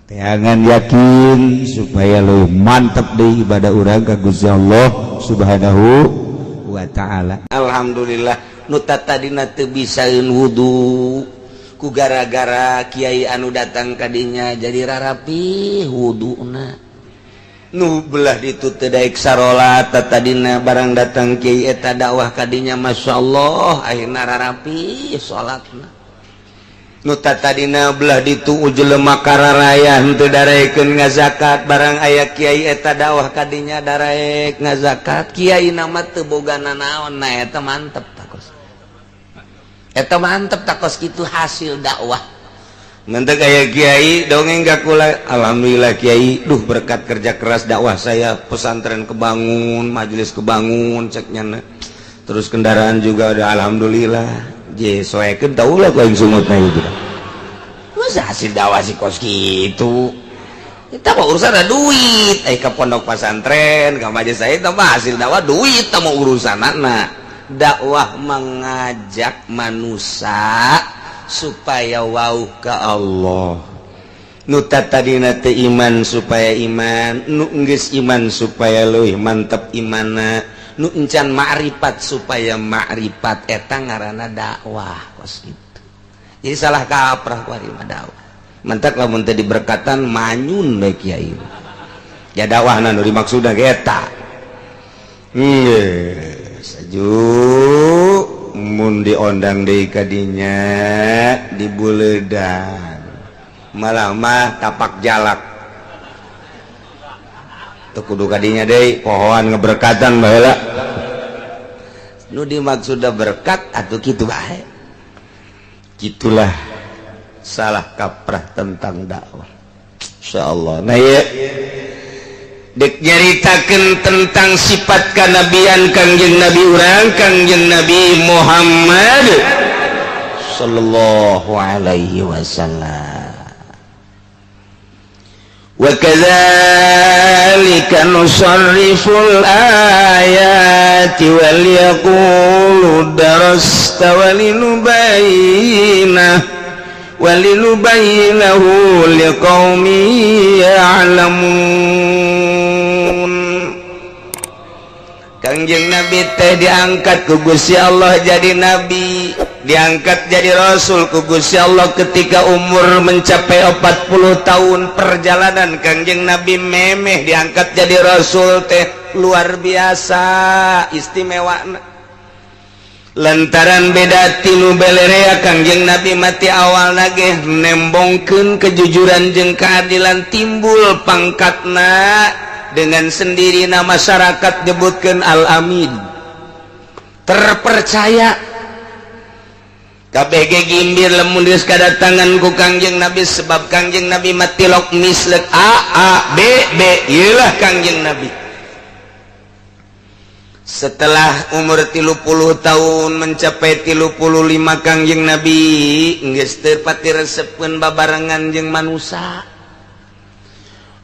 Teangan yakin supaya lu mantep deh ibadah urang ka Gusti Allah Subhanahu wa taala. Alhamdulillah, nu tadina teu bisaeun wudu ku gara-gara kiai anu datang kadinya jadi rarapi wuduna. Nu belah ditu teu daek sarolat tadina, barang datang kiai eta dakwah kadinya, Masya Allah, akhirna rarapi salatna. Nu tadina belah ditu jelema kararaya henteu darekeun ngazakat, barang aya kiai eta dakwah kadinya daraek ngazakat. Kiai nama teu boga nanaon. Nah, eta mantep takos, eta mantep takos kitu hasil dakwah. Mantep aya kiai dongeng ka kula, "Alhamdulillah, Kiai, duh, berkat kerja keras dakwah saya pesantren kebangun, majelis kebangun," ceknya, terus kendaraan juga udah, alhamdulillah. Je soekeun tau lah ku aing sungutna itu. Masa hasil dakwah sih kos gitu? Kita mau urusan ada duit, eh, ke pondok pesantren, ke majelis saya itu mah hasil dakwah duit, mau urusan anak. Dakwah mengajak manusia supaya wau ke Allah. Nu tadina teu iman supaya iman, nu geus iman supaya leuwih mantep imana, nu encan ma'rifat supaya ma'rifat. Eta ngaranna dakwah kos gitu. Jadi salah kaprah kuari mah dakwah. Mantak lamun teu diberkatan manyun bae kiai ya dakwahna nu dimaksudna ge eta. Geus aju mun diondang deui kadinya di buledan malah mah tapak jalak teu kudu kadinya deui, pohoan ngeberkatan baheula. Nu dimaksudna berkat atau kitu bae. Gitulah salah kaprah tentang dakwah. Insyaallah. Nah, ya dek nyaritakeun tentang sifat kanabian Kangjeng Nabi urang, Kangjeng Nabi Muhammad sallallahu alaihi wasallam. وكذلك نصرف الآيات وليقولوا درست ولنبينه لقوم يعلمون. Kangjeng Nabi teh diangkat ku Gusti Allah jadi nabi, diangkat jadi rasul ku Gusti Allah ketika umur mencapai 40 tahun. Perjalanan Kangjeng Nabi memeh diangkat jadi rasul teh luar biasa istimewa lantaran beda tinu belerea. Kangjeng Nabi mati awal nage nembongkeun kejujuran jeung keadilan, timbul pangkatna dengan sendiri, nama masyarakat nyebutkan Al-Amin, terpercaya. KBG gimbir lamun geus kadatangan ku Kangjeng Nabi, sebab Kangjeng Nabi mah tilok mislek A A B B, iyalah Kangjeng Nabi. Setelah umur 30 tahun mencapai 35, Kangjeng Nabi geus teu pati resepeun babarengan jeung manusia,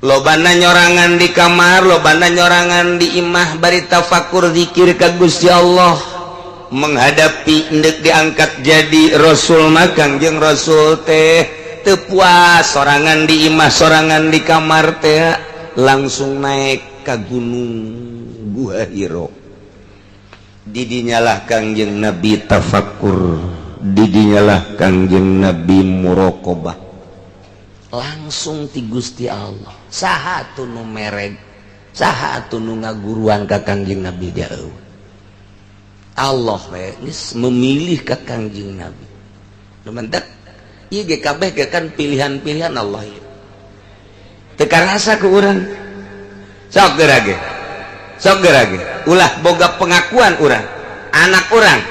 lobana nyorangan di kamar, lobana nyorangan di imah, bari tafakur, zikir ka Gusti Allah. Menghadapi endek diangkat jadi rasul mah Kangjeng Rasul teh teu puas sorangan di imah, sorangan di kamar teh, langsung naik ke gunung Gua Hiro. Didinyalah Kangjeng Nabi tafakur, didinyalah Kangjeng Nabi muraqabah langsung ti Gusti Allah. Saha atuh nu mereg, saha atuh nu ngaguruan ka Kangjeng Nabi jauh. Allah we geus memilih ka Kangjeng Nabi. Nu mentek ieu ge kabeh ge kan pilihan-pilihan Allah ieu. Teu karasa ku urang. Sok geura ge. Sok geura ge. Ulah boga pengakuan urang. Anak urang.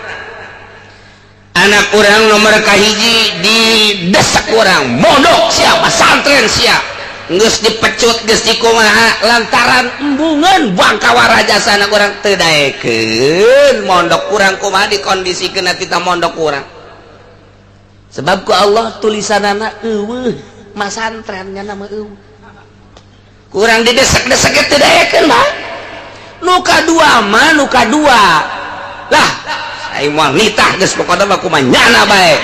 Anak urang nomor kahiji didesak urang, mondok sia, pesantren sia. Geus dipecut geus dikumaha lantaran embungeun bangkawa jasa anak urang teu daekeun mondok urang kumaha dikondisikeun kita mondok urang. Sebab ku Allah tulisanana eueuh masantrennya nama eueuh. Kurang didesek-desek teu daekeun mah. Nu kadua mah nu kadua. Lah aing moal nitah geus pokona mah kumaha nyana bae.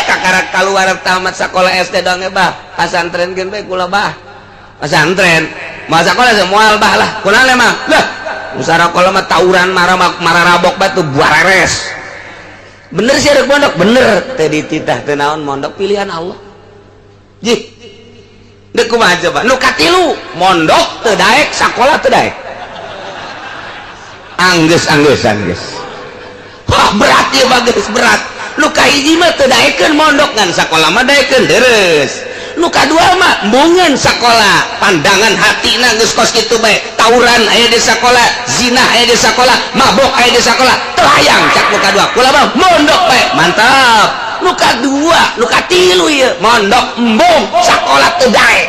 Kakara kaluar tamat sakola SD dong bah. Pasantren geun bae kula bah. Pasantren. Moal sakola moal bah lah. Kunaon emang? Lah, musarakola mah tawuran mararabok batu buareres. Bener sih rek mondok, bener. Teu dititah teu naon mondok pilihan Allah. Jih. Deuk kumaha coba? Nu katilu, mondok teu daek, sakola teu daek. Anggeus anggeus anggeus. Wah, berat ieu mah geus berat. Nu kahiji mah teu daekeun mondok ngan sakola mah daekeun deres. Nu kadua mah embungeun sakola, pandangan hatina geus kos kitu bae. Tawuran aya di sakola, zina aya di sakola, mabok aya di sakola, teu hayang cak nu kadua. Kula mah mondok bae, mantap. Nu kadua, nu katilu ieu mondok embung, sakola teu daek.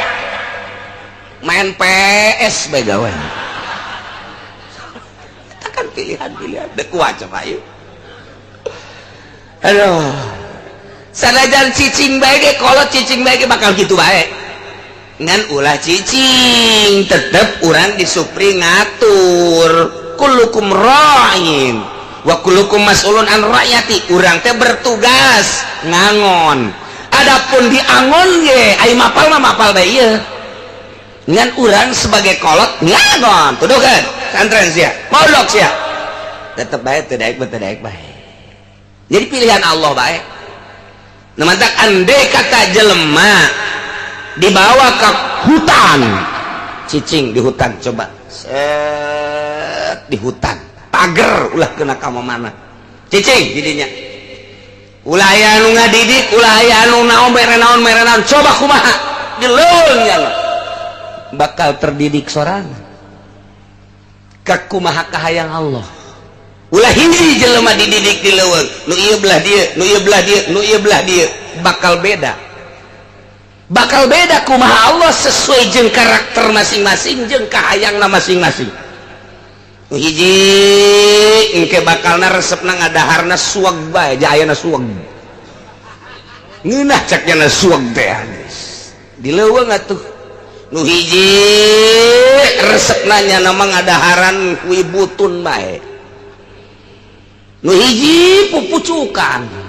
Main PS bae gawe. Eta kan pilihan-pilihan deuk kuat coba yuk. Aduh. Sanajan cicing bae ge kolot cicing bae ge bakal gitu bae. Ngan ulah cicing, tetep urang disupri ngatur. Kullukum ra'in wa kullukum mas'ulun an ra'yati. Urang teh bertugas ngangon. Adapun diangon ge ai mapal mah mapal bae ieu. Ngan urang sebagai kolot ngangon. Tuduhkeun santren sia, mondok sia. Tetep bae teu daek teu daek bae. Jadi pilihan Allah bae. Nah, mantak andai kata jelema dibawa ke hutan, cicing di hutan coba, set di hutan, pager ulah kena ka mana, cicing jadinya. Ulah aya anu ngadidik, ulah aya anu naon mere naon mere naon, coba kumaha di leuweung nya bakal terdidik sorangan. Kakumaha kahayang Allah. Ulah hiji jelema dididik di leuweung, nu ieu belah dieu, nu ieu belah dieu, nu ieu belah dieu, bakal beda. Bakal beda kumaha Allah sesuai jeung karakter masing-masing jeung kahayangna masing-masing. Nu hiji engke bakalna resepna ngadaharna suweg bae, jayana suweg. Ngeunah cak nya suweg teh geus. Di leuweung atuh. Nu hiji resepna nya nama ngadaharan kui butun bae. Nu hiji pupucukan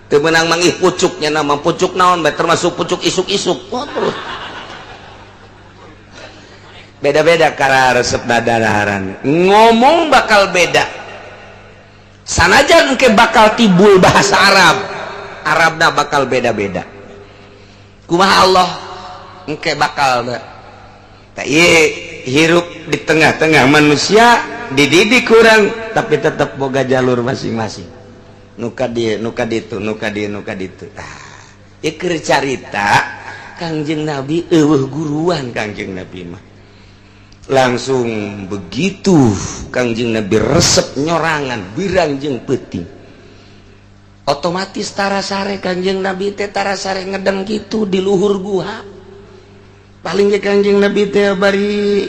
teu meunang manggih pucuknya nama pucuk naon bae termasuk pucuk isuk-isuk. Oh, terus beda-beda kara resep dadaharan ngomong bakal beda. Sanajan engke bakal timbul bahasa Arab, Arabna bakal beda-beda. Kumaha Allah engke bakal tak hirup di tengah-tengah manusia dididik kurang tapi tetap boga jalur masing-masing. Nuka dia, nuka ditu, nuka dia, nuka ditu. Ah, ieu keur carita Kangjeng Nabi eueuh guruan Kangjeng Nabi mah. Langsung begitu Kangjeng Nabi resep nyorangan birang jeung peuting. Otomatis tarasare Kangjeng Nabi teh tarasare ngedeng kitu di luhur guha. Paling ge Kangjeng Nabi teh bari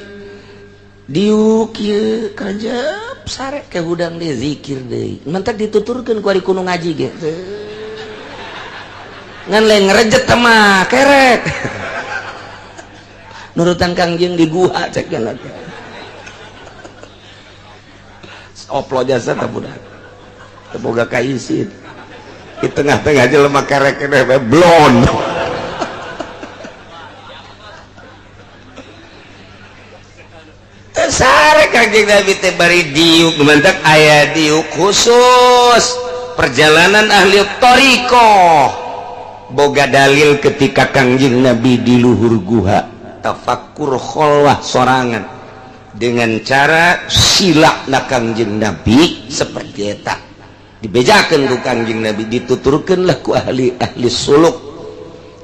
diuk ieu kerjep sare ke hudang deui zikir deui. Mantak dituturkeun ku ari kudu ngaji ge. Ngan lain ngerejet mah kerek. Nurutan Kangjeng di guha cek nya. Oplo jasa teh budak. Teu boga kaisin. Di tengah-tengah jelema kerek keneh blon. Sare Kangjeng Nabi teh bari diuk. Mantak aya diuk khusus perjalanan ahli thoriqoh. Boga dalil ketika Kangjeng Nabi di luhur guha tafakur kholwah sorangan dengan cara sila na Kangjeng Nabi seperti eta dibejakan ku Kangjeng Nabi, dituturkan lah ku ahli-ahli suluk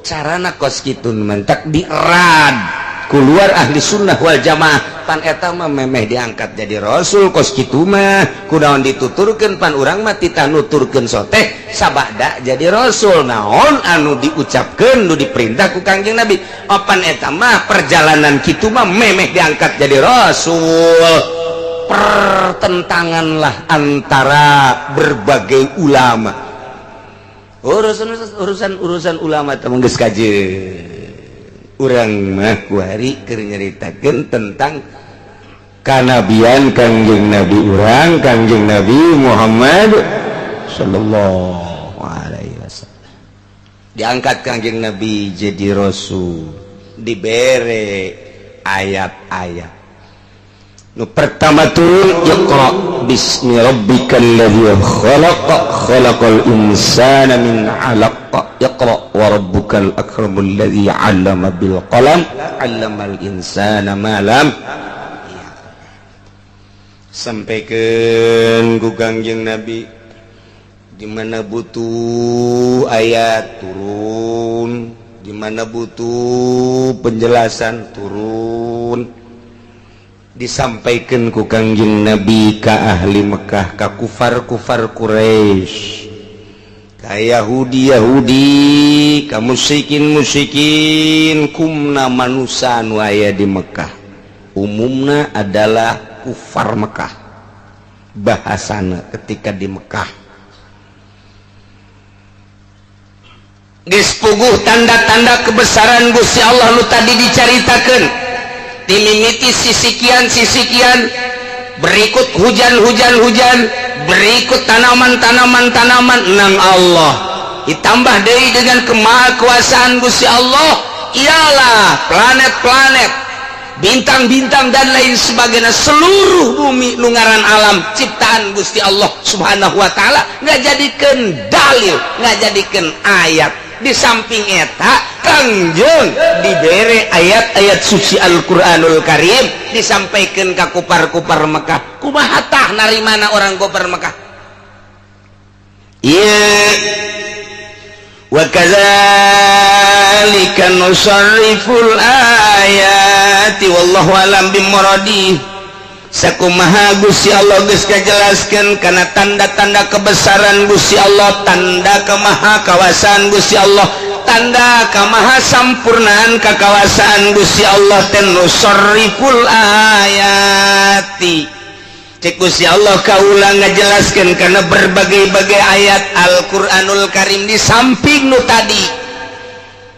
carana kos kitu. Mantak dirad keluar ahli sunnah wal jamaah, pan eta mah memeh diangkat jadi rasul kos kitu mah. Kunaon dituturkeun? Pan urang mah titah nuturkeun soteh sabada jadi rasul. Naon anu diucapkeun, nu diperintah ku Kangjeng Nabi? Opan eta mah perjalanan kitu mah memeh diangkat jadi rasul. Pertentangan lah antara berbagai ulama, urusan urusan urusan ulama teh geus kajeun. Urang mah kuari keur nyaritakeun tentang kanabian Kangjeng Nabi urang, Kangjeng Nabi Muhammad sallallahu alaihi wasallam. Diangkat Kangjeng Nabi jadi rasul, dibere ayat-ayat. Nu pertama turun, "Iqra bismi rabbikal ladzi khalaq, khalaqal insana min 'alaq, iqra wa rabbukal akramul ladzi 'allama bil qalam, 'allamal insana ma lam." Sampaikan ku Kangjeng Nabi, di mana butuh ayat turun, di mana butuh penjelasan turun, disampaikan ku Kangjeng Nabi ka ahli Mekah, ka kufar-kufar Quraisy, ka Yahudi Yahudi, ka musyrikin musyrikin, kumna manusia nu aya di Mekah. Umumna adalah kufar Mekah bahasana ketika di Mekah. Geus puguh tanda-tanda kebesaran Gusti Allah nu tadi dicaritakeun, dimimiti sisikian sisikian, berikut hujan-hujan hujan, berikut tanaman-tanaman tanaman nang Allah, ditambah deui dengan kemahakuasaan Gusti Allah ialah planet-planet, bintang-bintang, dan lain sebagainya, seluruh bumi nu ngaran alam ciptaan Gusti Allah Subhanahu wa Ta'ala, ngajadikeun dalil, ngajadikeun ayat. Di samping eta Kangjeng dibere ayat-ayat suci Al-Qur'anul Karim, disampaikan ke kupar-kupar Mekah. Kumaha tah narimana orang kupar Mekah? Iya, wa kadzalika nusarriful ayati wallahu alam bimuradi. Sakumaha Gusti Allah geus kajelaskeun kana tanda-tanda kebesaran Gusti Allah, tanda kemaha kawasaan Gusti Allah, tanda kamaha sampurnaan kakawasaan Gusti Allah teh nusarriful ayati. Cek Gusti Allah, kaula ngajelaskeun karena berbagai-bagai ayat Al-Qur'anul Karim. Di samping nu tadi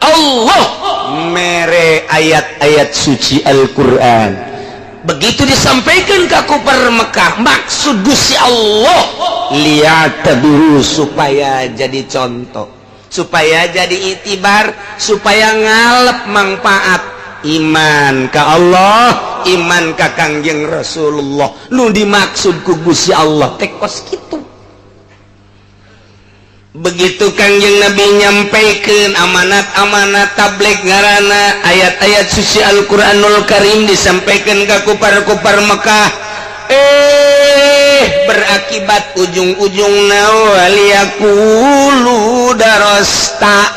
Allah mere ayat-ayat suci Al-Qur'an, begitu disampaikan ke kupar Mekah, maksud Gusti Allah lihat dulu supaya jadi contoh, supaya jadi itibar, supaya ngalep manfaat iman ke Allah, iman ke Kangjeng Rasulullah. Nu dimaksud ku Gusti Allah teh kos kitu. Begitu Kangjeng Nabi nyampaikan amanat-amanat tabligh, ngarana ayat-ayat suci Al-Quranul Karim, disampaikan ke kupar-kupar Mekah, berakibat ujung-ujung waliyaqulu darosta.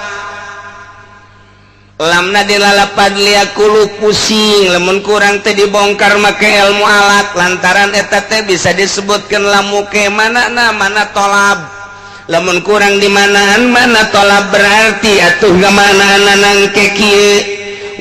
Lamna dilalapad liyaqulu, pusing lamun kurang teh dibongkar make ilmu alat, lantaran eta teh bisa disebutkan lamu ke mana na mana tolab. Lamun kurang di manaan mana tolab, berarti atuh ngamanaan nangke kieu.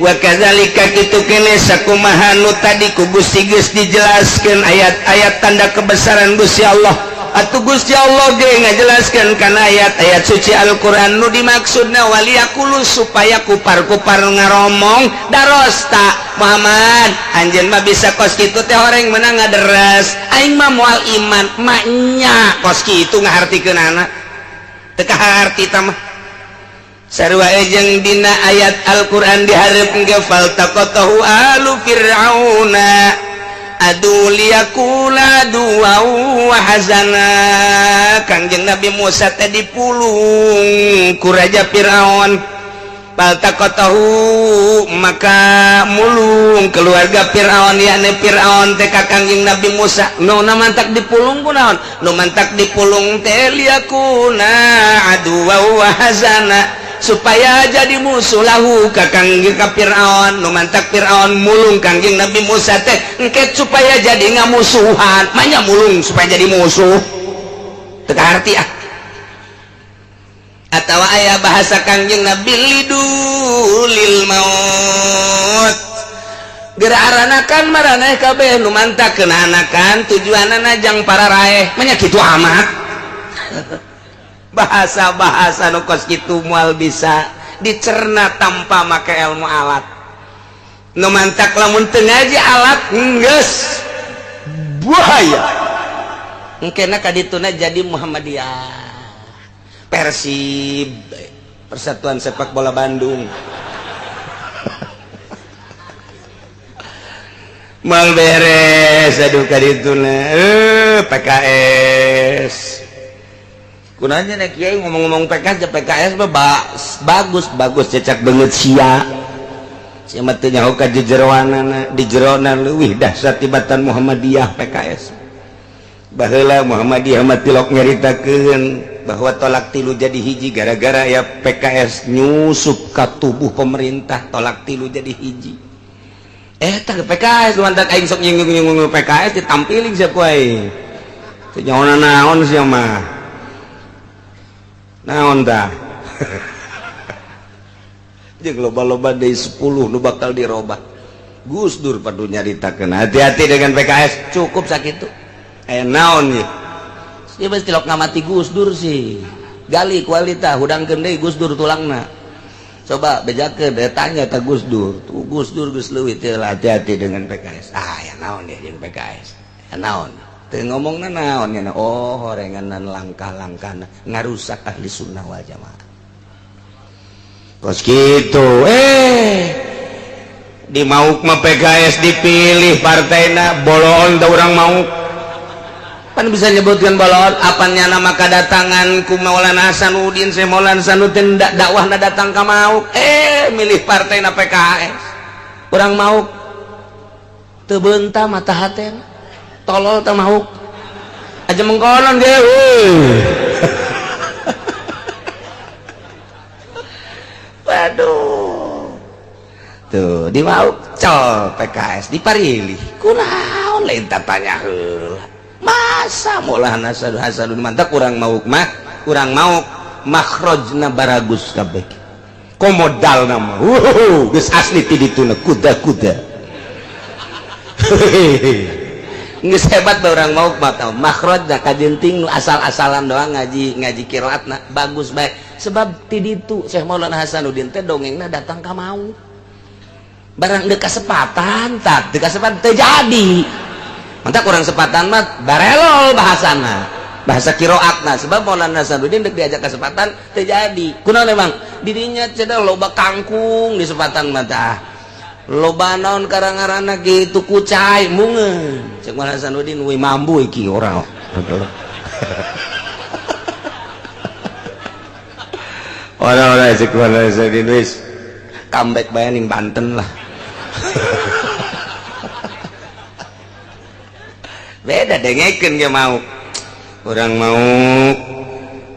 Wa kadzalika, kitu kene sakumaha nu tadi ku Gusti geus dijelaskeun ayat-ayat tanda kebesaran Gusti Allah, atuh Gusti Allah ge ngajelaskeun kana ayat-ayat suci Al-Qur'an. Nu dimaksudna waliyaqulu supaya kupar-kupar ngaromong, darosta Muhammad, anjeun mah bisa kos kitu teh horeng menang ngaderes, aing mah moal iman maknya. Kos kitu ngahartikeunana teu kaharti ta mah. Sarua jeung dina ayat Al-Qur'an dihareup ge faltaqatahu alu fir'auna. Aduh liyakuna aduwwa wa hazana. Kangjeng Nabi Musa teh dipulung ku Raja Firaun. Faltaqatahu, maka mulung keluarga Firaun, yakni Firaun teh ka Kangjeng Nabi Musa. Nu mantak dipulung ku naon? Nu mantak dipulung teh liyakuna aduwwa wa hazana, supaya jadi musuh lahu ka Kangjeng, ka Firaun. Nu mantak Firaun mulung Kangjeng Nabi Musa teh engke supaya jadi ngamusuhan. Manya mulung supaya jadi musuh, teu kaharti ah. Atau aya bahasa Kangjeng Nabi lidulil maut, geura aranakan maraneh kabeh. Nu mantak kena anakan tujuanana jang para raeh. Manya kitu amat? Bahasa-bahasa nu kos kitu moal bisa dicerna tanpa make ilmu alat. Nu mantak lamun teu ngaji alat geus bahaya. Engkena kadituna jadi Muhammadiyah, Persib, Persatuan Sepak Bola Bandung. Mal beres. Aduh, kadituna PKS kunanya nek kiai ngomong-ngomong PKS, PKS mah bagus bagus, cecak banget sia. Sia mah teu nyaho ka jejeroanana. Di jerona leuwih dahsyat tibatan Muhammadiyah PKS. Baheula Muhammadiyah mah tilok nyaritakeun bahwa talak tilu jadi hiji gara-gara ya PKS nyusup ka tubuh pemerintah, talak tilu jadi hiji. Eh, tah PKS mantak aing sok nyinggung-nyinggung PKS, ditampiling sia ku aing. Teu nyaho naon sia mah, naon tah? Jeung loba-loba deui 10 nu bakal dirobah. Gus Dur padu nyaritakeun hati-hati dengan PKS, cukup sakitu. Aya naon ieu? Ieu mah tilok ngamati Gus Dur sih. Gali kualita hudangkeun deui Gus Dur tulangna. Coba bejakeun deh, tanya ka Gus Dur. Tuh Gus Dur geus leuwih teh, hati-hati dengan PKS. Ah, ya naon deh jeung PKS? Ya naon? Teu ngomongna naon nya? Oh, horenganan langkah-langkahna ngarusak ahli sunnah wal jamaah. Kos kitu. Di Mauk mah PKS dipilih partaina, boloon teh urang Mauk. Pan bisa nyebutkan boloon apanya nama kedatangan ku Maulana Hasanuddin, saya Maulana Hasanuddin dakwahna datang ka Mauk, milih partaina PKS. Urang Mauk teu beunta mata hatena. Tolol teh Mauk. Aja mengkonon ge. Waduh. Tuh, di Mauk col PKS diparilih. Kunaon lain tanya heula. Masa Maulana Hasanudin mantap urang Mauk mah, urang Mauk makhrajna baragus kabeh. Komodal nama. Wuh, geus asli ti dituna kuda-kuda. Geus hebat ba urang Mauk mah tah. Makhrajna kajenting nu asal-asalan doang ngaji ngaji qiraatna bagus bae. Sebab ti ditu Syekh Maulana Hasanuddin teh dongengna datang ka Mauk. Barang deuk kasepatan tak, deuk kasepatan teu jadi. Mantap kurang sepatan mah barelol bahasana. Bahasa qiraatna sebab Maulana Hasanuddin deuk diajak kesepatan teu jadi. Kunaon emang? Didinya cenah loba kangkung di sepatan mah tah. Loba naon karang-ngaranna gitu kucai mungeun. Cek Maulana Hasanuddin we mambu iki ora. Ora-ora cek Maulana Hasanuddin wis comeback bae ning Banten lah. Beda dengekeun ge mau. Urang mau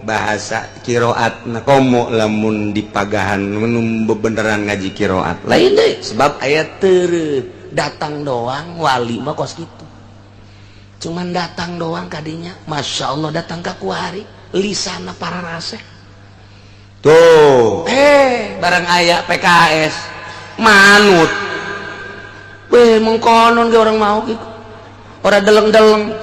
bahasa qiraatna komo lamun dipagahan mun bebeneran ngaji qiraat. Lain deui sebab aya teu datang doang wali mah kos kitu. Cuman datang doang kadinya, Masya Allah datang ka kuari lisana para raseh. Tuh, barang aya PKS manut. Weh mengkonon ge orang mau gitu. Ora deleng-deleng.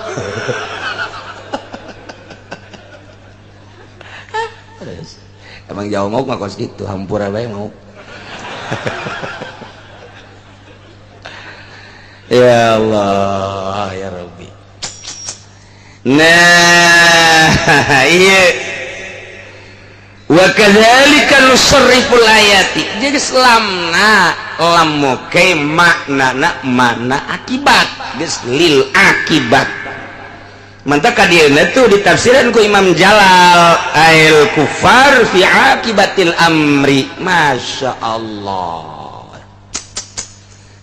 Emang jauh mau mah kos gitu, hampura bae mau. Ya Allah, ya Rabbi. Nah, iya. Wa kadzalika nusarriful ayati. Jadi selamna Lam muke maknana mana akibat, geus lil akibat. Mantap ka dieuna tuh ditafsiran ku Imam Jalal ail kufar fi akibatil amri. Masya Allah.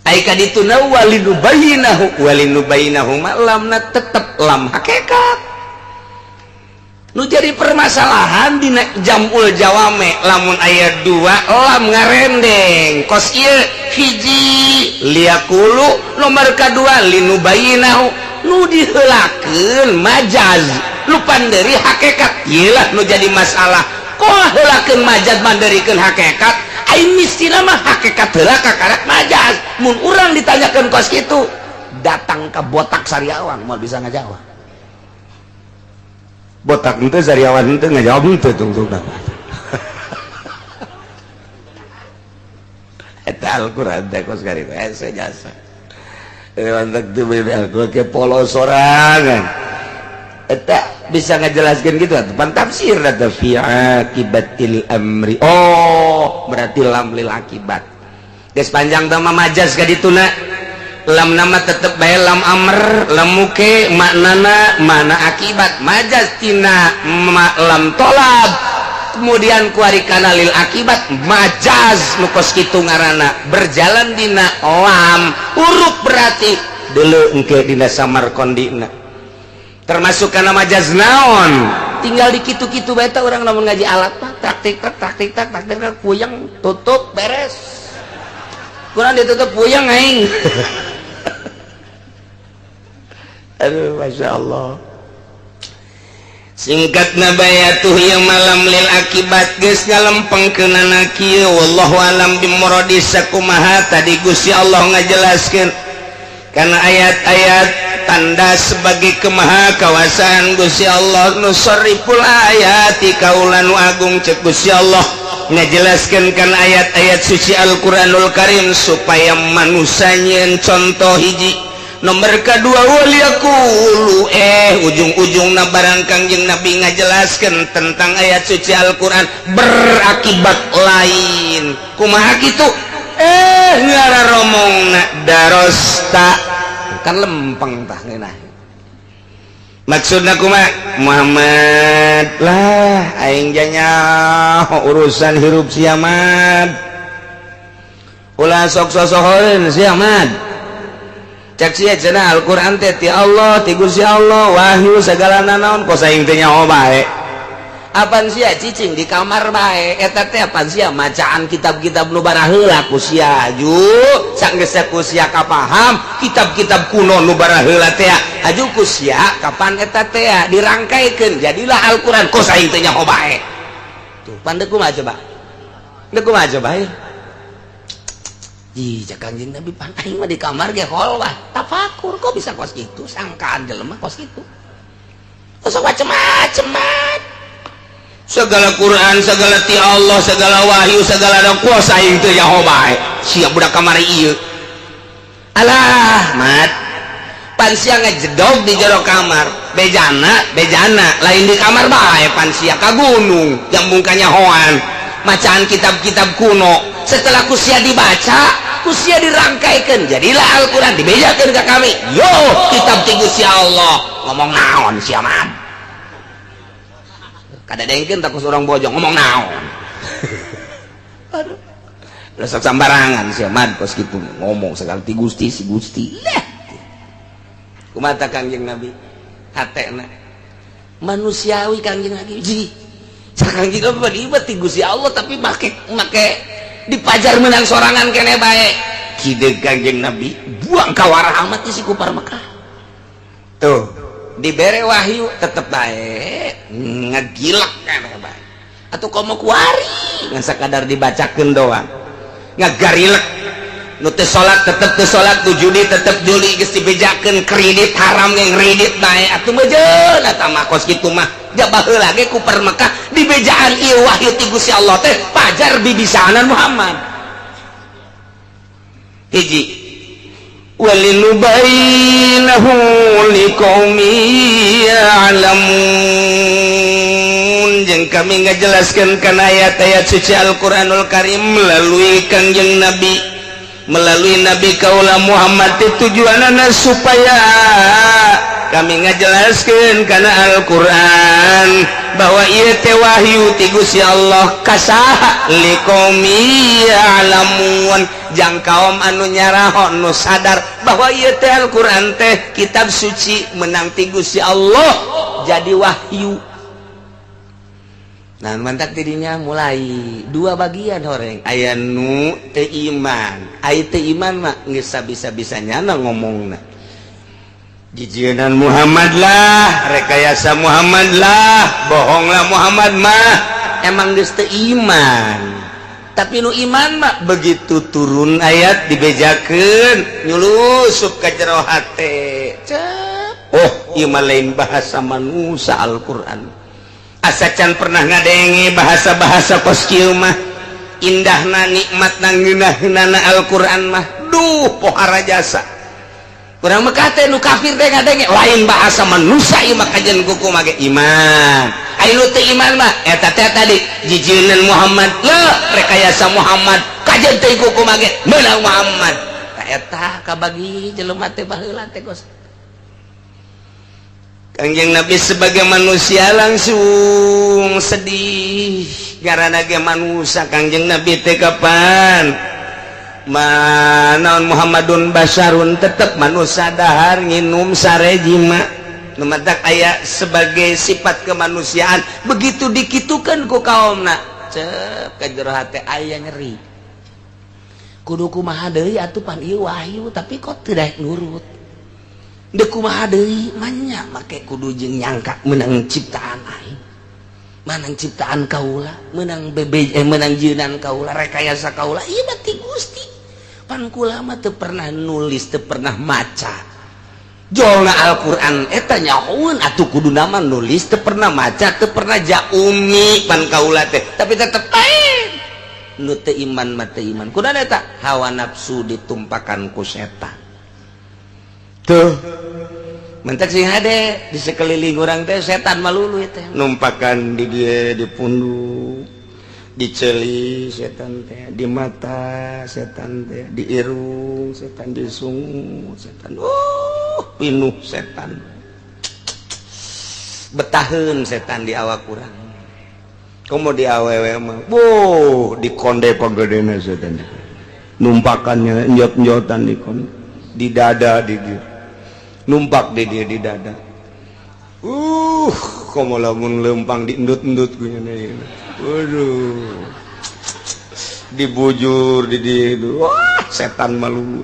Ai ka dituna walinubayyinahu, walinubayyinahu ma lamna tetep lam hakikat. Nu jadi permasalahan dina jamul jawame lamun aya dua lam ngarendeng kos ieu, hiji liyaqulu, nomor kadua linubayyinahu, nu diheulakeun majaz nu panderi hakikat. Ieu lah nu jadi masalah, kok heulakeun majaz manderikeun hakikat? Ai mistina mah hakikat heula kakarak majaz. Mun urang ditanyakeun kos kitu, datang ke botak sariawan moal bisa ngajawab. Botak itu, sariawan itu, ngajawab itu tungtung apa. Eta Al-Qur'an teh kos kari hese jasa. Mantap tuh Al-Qur'an ke polos sorangan. Eta bisa ngajelaskeun gitu atuh pan tafsir eta fi akibatil amri. Oh, berarti lam lil akibat. Geus panjang teh mah majaz ka dituna. Lam nama tetep bae lam amr, lam muke maknana mana akibat, majaz tina ma, lam tolab kemudian kuari kana lil akibat, majaz nu kos kitu ngaranna berjalan dina lam huruf, berarti deuleu engke dina Samarkandina termasuk kana majaz naon. Tinggal di kitu-kitu bae teh urang lamun ngaji alat mah taktik tak taktik tak taktik tak puyeng tutup beres, kurang ditutup puyeng aing. Aduh, masya Allah. Singkat nabayatuh yang malam lil akibat geus ngalempengkeunana kieu, wallahu alam bimuradi. Sakumaha tadi Gusti Allah ngajelaskeun karena ayat-ayat tanda sebagai kemaha kawasan Gusti Allah, nusarriful ayati, kaula nu agung, cek Gusti Allah, ngajelaskeun kan ayat-ayat suci Al-Qur'anul Karim supaya manusia nyieun contoh hiji. Nomor kedua waliyaqulu, ujung-ujung na barang Kangjeng Nabi ngajelaskan tentang ayat suci Al-Quran berakibat lain. Kumaha kitu? Ngara romongna darosta kan lempeng tah ngeunah. Maksudna kumaha Muhammad? Lah, aing janya urusan hirup sia mad, ulah sok sosohoreun sia mad. Cek sia cenah Al-Qur'an teh ti Allah, ti Gusti Allah, wahyu segala nanaon, kos aing teh nyaho bae. Apan sia cicing di kamar bae eta teh? Apan sia macaan kitab-kitab nu baraheula ku sia? Aju sanggeus ku sia kapaham kitab-kitab kuno nu baraheula teh, aju ku sia kapan eta teh dirangkaikeun jadilah Al-Qur'an, kos aing teh nyaho bae. Tuh pan deuk kumaha coba, deuk kumaha coba? Ih, cek Kangjeng Nabi, pan aing mah di kamar ge kholwah, tafakur, kok bisa kos gitu? Sangkaan jelema kos gitu. Sok macem-macem mat. Segala Quran, segala ti Allah, segala wahyu, segala ada kuasa aing teu nyaho bae. Sia budak kamari ieu. Alah, mat. Pan sia ngejedog di jero kamar, bejana, bejana, lain di kamar bae, pan sia ka gunung, jambung kanyahoan, macaan kitab-kitab kuno. Setelah kusia dibaca, kusia dirangkaikan jadilah Al-Quran, dibejakan ke kami. Yo kitab ti Gusti Allah, ngomong naon sia mah? Kada dengkeun tak orang bojong ngomong naon. Aduh, sok sambarangan sia mah kos kitu ngomong segala ti Gusti, si Gusti lah. Kumaha Kangjeng Nabi hatena manusiawi Kangjeng Nabi? Ji Kangjeng Nabi ti Gusti Allah, tapi make make dipajar menang sorangan kene bae. Kide Kangjeng Nabi buang kawarah amat si kupar Mekah tuh, dibere wahyu tetep bae ngegilak kene bae. Atau komo kuari ngan sakadar dibacakeun doang ngagarilek. Nu teu salat tetep teu salat, nu judi tetep judi, geus dibejakeun kredit haram ge kredit bae. Atuh meujeun eta mah kos kitu mah. Baheula ge kupar Mekah dibejaan ieu wahyu ti Gusti Allah teh pajar bibisanan Muhammad. Hiji walinubayyinahu liqaumi ya'lamun, jeung kami ngajelaskeun kana ayat-ayat suci Al-Qur'anul Karim melalui Kangjeng Nabi. Melalui Nabi Kaula Muhammad tujuanana supaya kami ngajelaskan karena Al-Quran bahwa ieu teh wahyu ti Gusti Allah ka saha? Liqaumi ya'lamun, jang kaum anu nyaraho, nu sadar bahwa ieu teh Al-Quran teh kitab suci menang ti Gusti Allah jadi wahyu. Nah, mantap dirinya mulai dua bagian horeng, aya nu teu iman. Aya teu iman mah geus bisa-bisa nyana ngomongna, jijienan Muhammad lah, rekayasa Muhammad lah, bohonglah Muhammad mah, emang geus teu iman. Tapi nu iman mah begitu turun ayat dibejakeun, nyulusup ka jero hate. Cep. Oh, ieu mah lain bahasa manusia Al-Qur'an. Asa can pernah ngadenge bahasa-bahasa kos kieu mah. Indahna, nikmatna, ngeunahna Al-Qur'an mah, duh, pohara jasa. Kurang Mekah teh nu kafir teh ngadenge lain bahasa manusia ieu mah, kajen kuku mage iman. Aya nu teu iman mah eta teh tadi, jijieun Muhammad le, rekayasa Muhammad, kajen teh kuku mage meunang Muhammad. Tah, eta kabagi jelema teh baheula teh kos. Kangjeng Nabi sebagai manusia langsung sedih karena ge manusia. Kangjeng Nabi teh kapan mana Muhammadun basyarun, tetap manusia, dahar, nginum, sare, jima. Nu matak aya sebagai sifat kemanusiaan. Begitu dikitukan ku kaumna, cep ka jero hate aya nyeri, kudu kumaha deui atuh, pan ieu wahyu, tapi kok tidak nurut. Dek kumaha deui manya, make kudu jeung nyangka menang ciptaan aing, menang ciptaan kaula, menang bebe, menang jieunan kaula, rekayasa kaula. Ieu mah ti Gusti, pan kula mah teu pernah nulis, teu pernah maca. Jolna Al-Qur'an eta nyahoeun atuh kudu nama nulis, teu pernah maca, teu pernah jaumi pan kaula teh, tapi tetep bae nu teu iman mah teu iman. Kudu eta hawa nafsu ditumpakan ku setan tuh. Mentek sing hade di sekeliling orang teh setan malulu teh numpakan di dia, di punduk, di ceuli setan teh, di mata setan teh, di irung setan, di sungu setan. Oh, pinuh setan, betaheun setan di awak urang. Komo di awewe mah, boh, di konde pagedena setan numpakannya, njot-njotan di konde, di dada, di dia numpak di dia, di dada. Komo lamun lempang diendut-endut kunya. Waduh, dibujur di dia itu, wah, setan malu.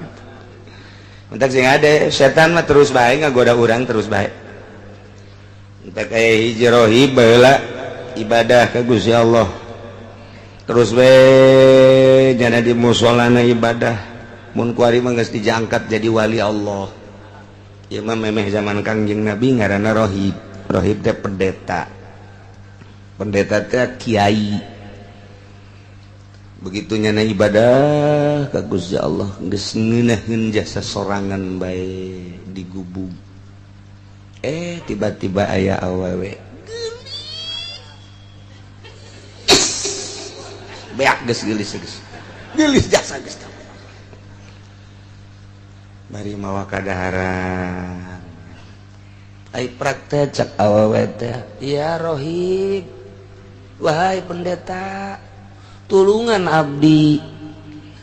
Mentak sing ada setan mah terus bae ngagoda urang, terus bae. Entak kayak hiji rohib baheula ibadah ka Gusti Allah terus we, jana di musolana ibadah. Mun kuari mah geus dijangkat jadi wali Allah. Ieu mah memeh zaman Kangjeng Nabi, ngaranna rohib. Rohib teh pendeta, pendeta teh kiai. Begitu nyana ibadah ka Gusti Allah, geus ngeunaheun jasa sorangan bae digubug, tiba-tiba aya awewe geulis, beak geus geulis, geus geulis jasa, geus bari mawa kadaharan. Ai praktek, cak awewe teh, "Ya rohib, wahai pendeta, tulungan abdi.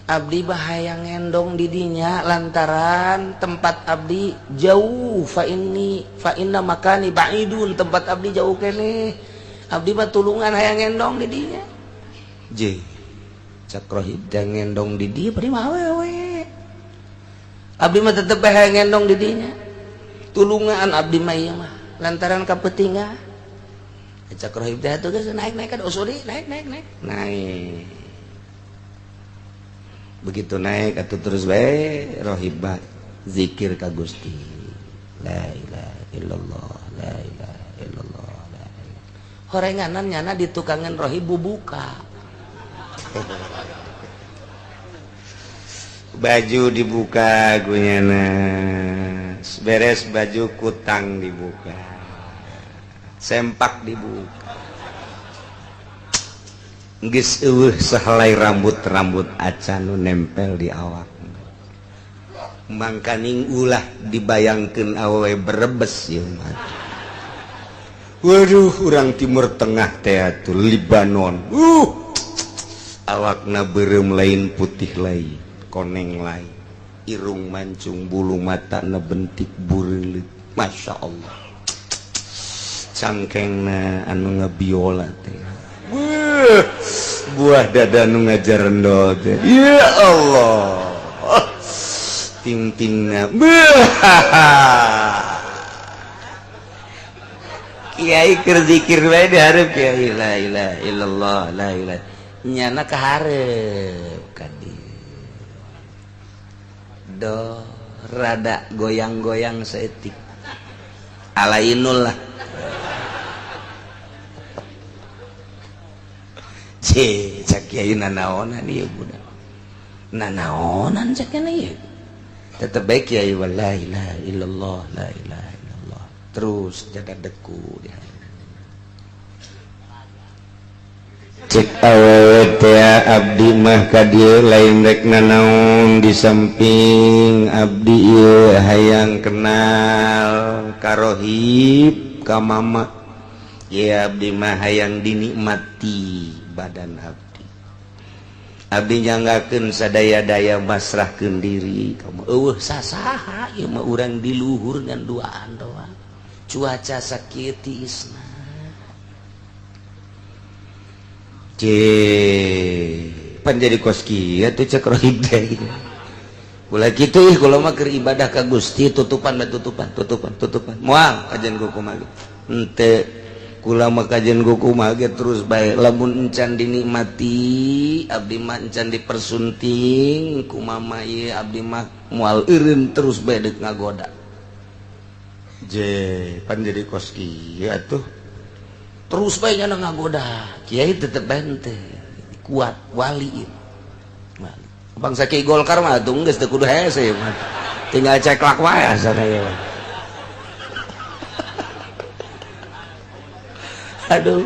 Abdi bahaya ngendong didinya lantaran tempat abdi jauh. Fa inni fa inna makani ba'idun, tempat abdi jauh kene. Abdi mah tulungan, hayang ngendong didinya." Je, cak rohib teh, ngendong di dia bari mah awewe. "Abdi mah tetep hayang ngendong didinya, tulungan abdi mah ieu mah lantaran kapetingan." Cak rohib teh, "Atuh geus naik, naik kan." Oh, sorry, naik, naik, naik, naik. Begitu naik atau terus bae rohib zikir ka Gusti, la ilaha illallah, la ilaha illallah, la ilaha. Horenganan nyana di tukangan rohib bubuka, baju dibuka gunyana, beres baju kutang dibuka, sempak dibuka, geus eueuh sehelai rambut-rambut acan nu nempel di awak. Mangkaning ulah dibayangkeun awewe Brebes ieu mah. Waduh, urang Timur Tengah teh atuh, Libanon. Awakna beureum lain, putih lain, koneng lain, irung mancung, bulu mata na bentik bureuleuh, Masya Allah. Cangkengna anu ngebiola teh. Buh, buah dada nu ngajarendol teh, ya Allah. Ting-tingna. Buh. Kiai keur zikir bae di hareup, kiai la ilaha illallah, la ilaha, nyana ka hareup ka dieu do rada goyang-goyang saeutik alainul lah. Ce cak kiai, nanaonan ieu budak, nanaonan cak ieu. Tetep bae kiai, la ilaha illallah, la ilaha illallah, terus jaga deku di cek awewe teh, abdi mah ka dieu lain rek nanaon, di samping abdi ieu hayang kenal karohib ka mama ye, abdi mah hayang dinikmati badan abdi. Abdi nyanggakeun sadaya-daya, masrahkeun diri kamu. Eueuh sasaha ieu mah, urang di luhur ngan duaan doang, cuaca sakieu tiisna. Pan jadi kos kieu tuh, cek rohib teh. Ulah kitu ih, kula mah keur ibadah ka Gusti, tutupan bae, tutupan, tutupan, tutupan. Moal kajian kumaha ge. Henteu, kula mah kajian kumaha ge terus bae, lamun encan dinikmati abdi mah, encan dipersunting ku mama ieu, abdi mah moal eureun, terus bae deuk ngagoda. Je pan jadi kos kieu atuh, terus bae nya ngagoda. Kiai tetep bae henteu kuat, wali ieu. Wali bangsa Kiai Golkar mah atuh geus teu kudu hese mah, tinggal ceklak wae asana ieu mah. Aduh,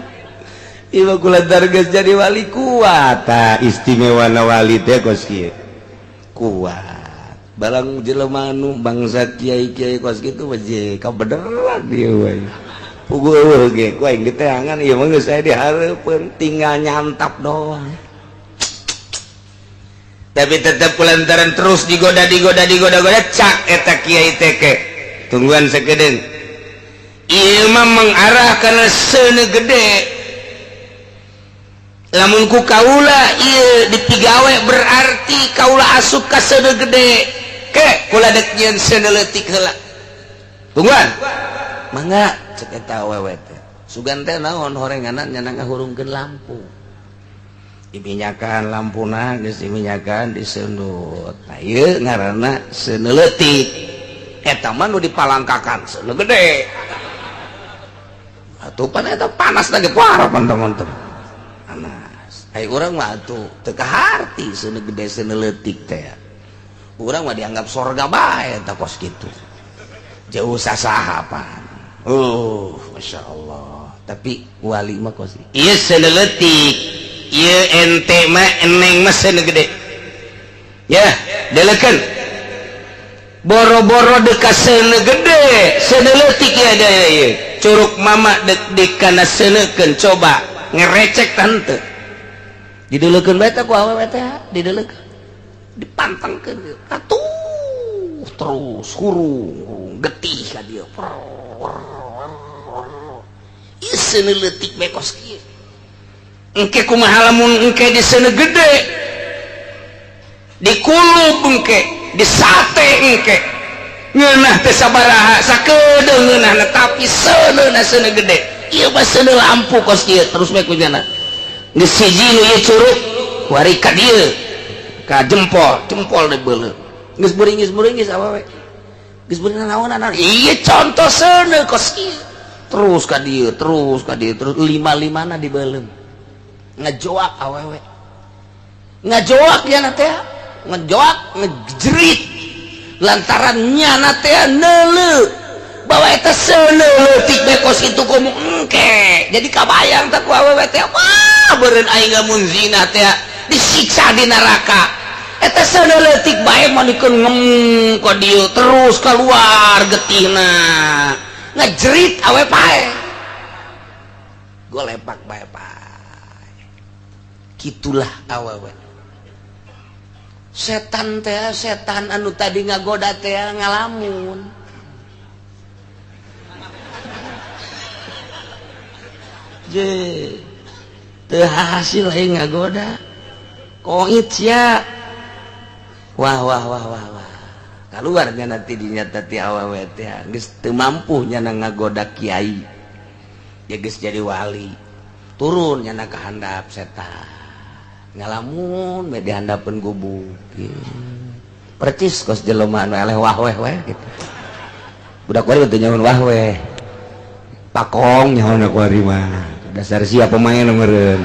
ieu mah kulantar geus jadi wali kuat. Tah, istimewana wali teh kos kieu, kuat. Balang jelema anu bangsa kiai-kiai kos kitu mah je kabeneran ieu we. Puguh eueuh ge ku aing diteangan, ieu mah geus aya di hareupeun, tinggal nyantap doang. Tapi tetep kulantaran terus digoda, digoda, digoda, goda, cak eta kiai teh ke tungguan sakedeung. Ieu mah mengarah kana seuneu gede. Lamun ku kaula ieu dipigawe, berarti kaula asup ka seuneu gede. Ke kula dek nyieun seuneu leutik heula. Tungguan. Mangga, cek eta awewe teh. Sugan teh naon horenganan, nyana ngahurungkeun lampu. Diminyakan lampuna, geus diminyakan, disundut. Nah, ieu ngaranna seuneu leutik. Eta mah nu dipalangkakan seuneu gede. Atuh pan eta panas lagi parah pan teman-teman. Panas. Ai urang mah atuh teu kaharti seuneu gede seuneu leutik teh. Urang mah dianggap sorga bae eta kos kitu. Jauh sasaha pan. Masya Allah. Tapi wali mah kos ieu seuneu leutik. Ieu ente mah, eneng mah seuneu gede. Ya, deleukeun. Boro-boro deka seuneu gede, seuneu leutik ya daya ieu. Curug mama dek dikana seuneukeun, coba ngerecek tante. Dideleukeun bae teh ku awewe teh, dideleukeun. Dipantengkeun atuh terus hurung, getih ka dieu. Ieu seuneu leutik bae kos kieu. Engke kumaha lamun engke di seuneu gede? Dikulub engke, disate engke. Ngeunah teh sabaraha, sakedeung ngeunahna, tapi seuneuna seuneu gede. Ieu mah seuneu lampu kos kieu terus bae ku jana. Geus hiji nu ieu curug, kuari ka dieu. Ka jempol, jempol dibeuleum. Geus beuringis-beuringis awewe. Geus beuring naonan. Ieu contoh seuneu kos kieu. Terus ka dieu, terus ka dieu, terus lima-limana dibeuleum. Ngejoak awewe. Ngejoak ya teh, ngejoak, ngejerit. Lantaran nyana teh neuleu bahwa eta seuneu leutik bae kos kitu komo engke. Jadi kabayang teh ku awewe teh, wah beureun aing lamun zina teh disiksa di neraka. Eta seuneu leutik bae manikeun ngem ka dieu terus keluar getihna. Ngejerit awe pae. Golepak bae pae. Kitulah awewe. Setan teh, setan anu tadi ngagoda teh ngalamun. Je teu hasil aing ngagoda. Koit sia. Wah wah wah wah wah. Kaluarnya nanti dinyata ti awewe teh geus teu mampu nyana ngagoda kiai. Ya geus jadi wali. Turun nyana ka handap setan. Ngalamun we di handapeun gubuk. Percis kos jelema anu eleh wah weh weh gitu. Budak kuari teu nyaho wah weh. Pakong nyaho kuari mah. Dasar sia pemain meureun.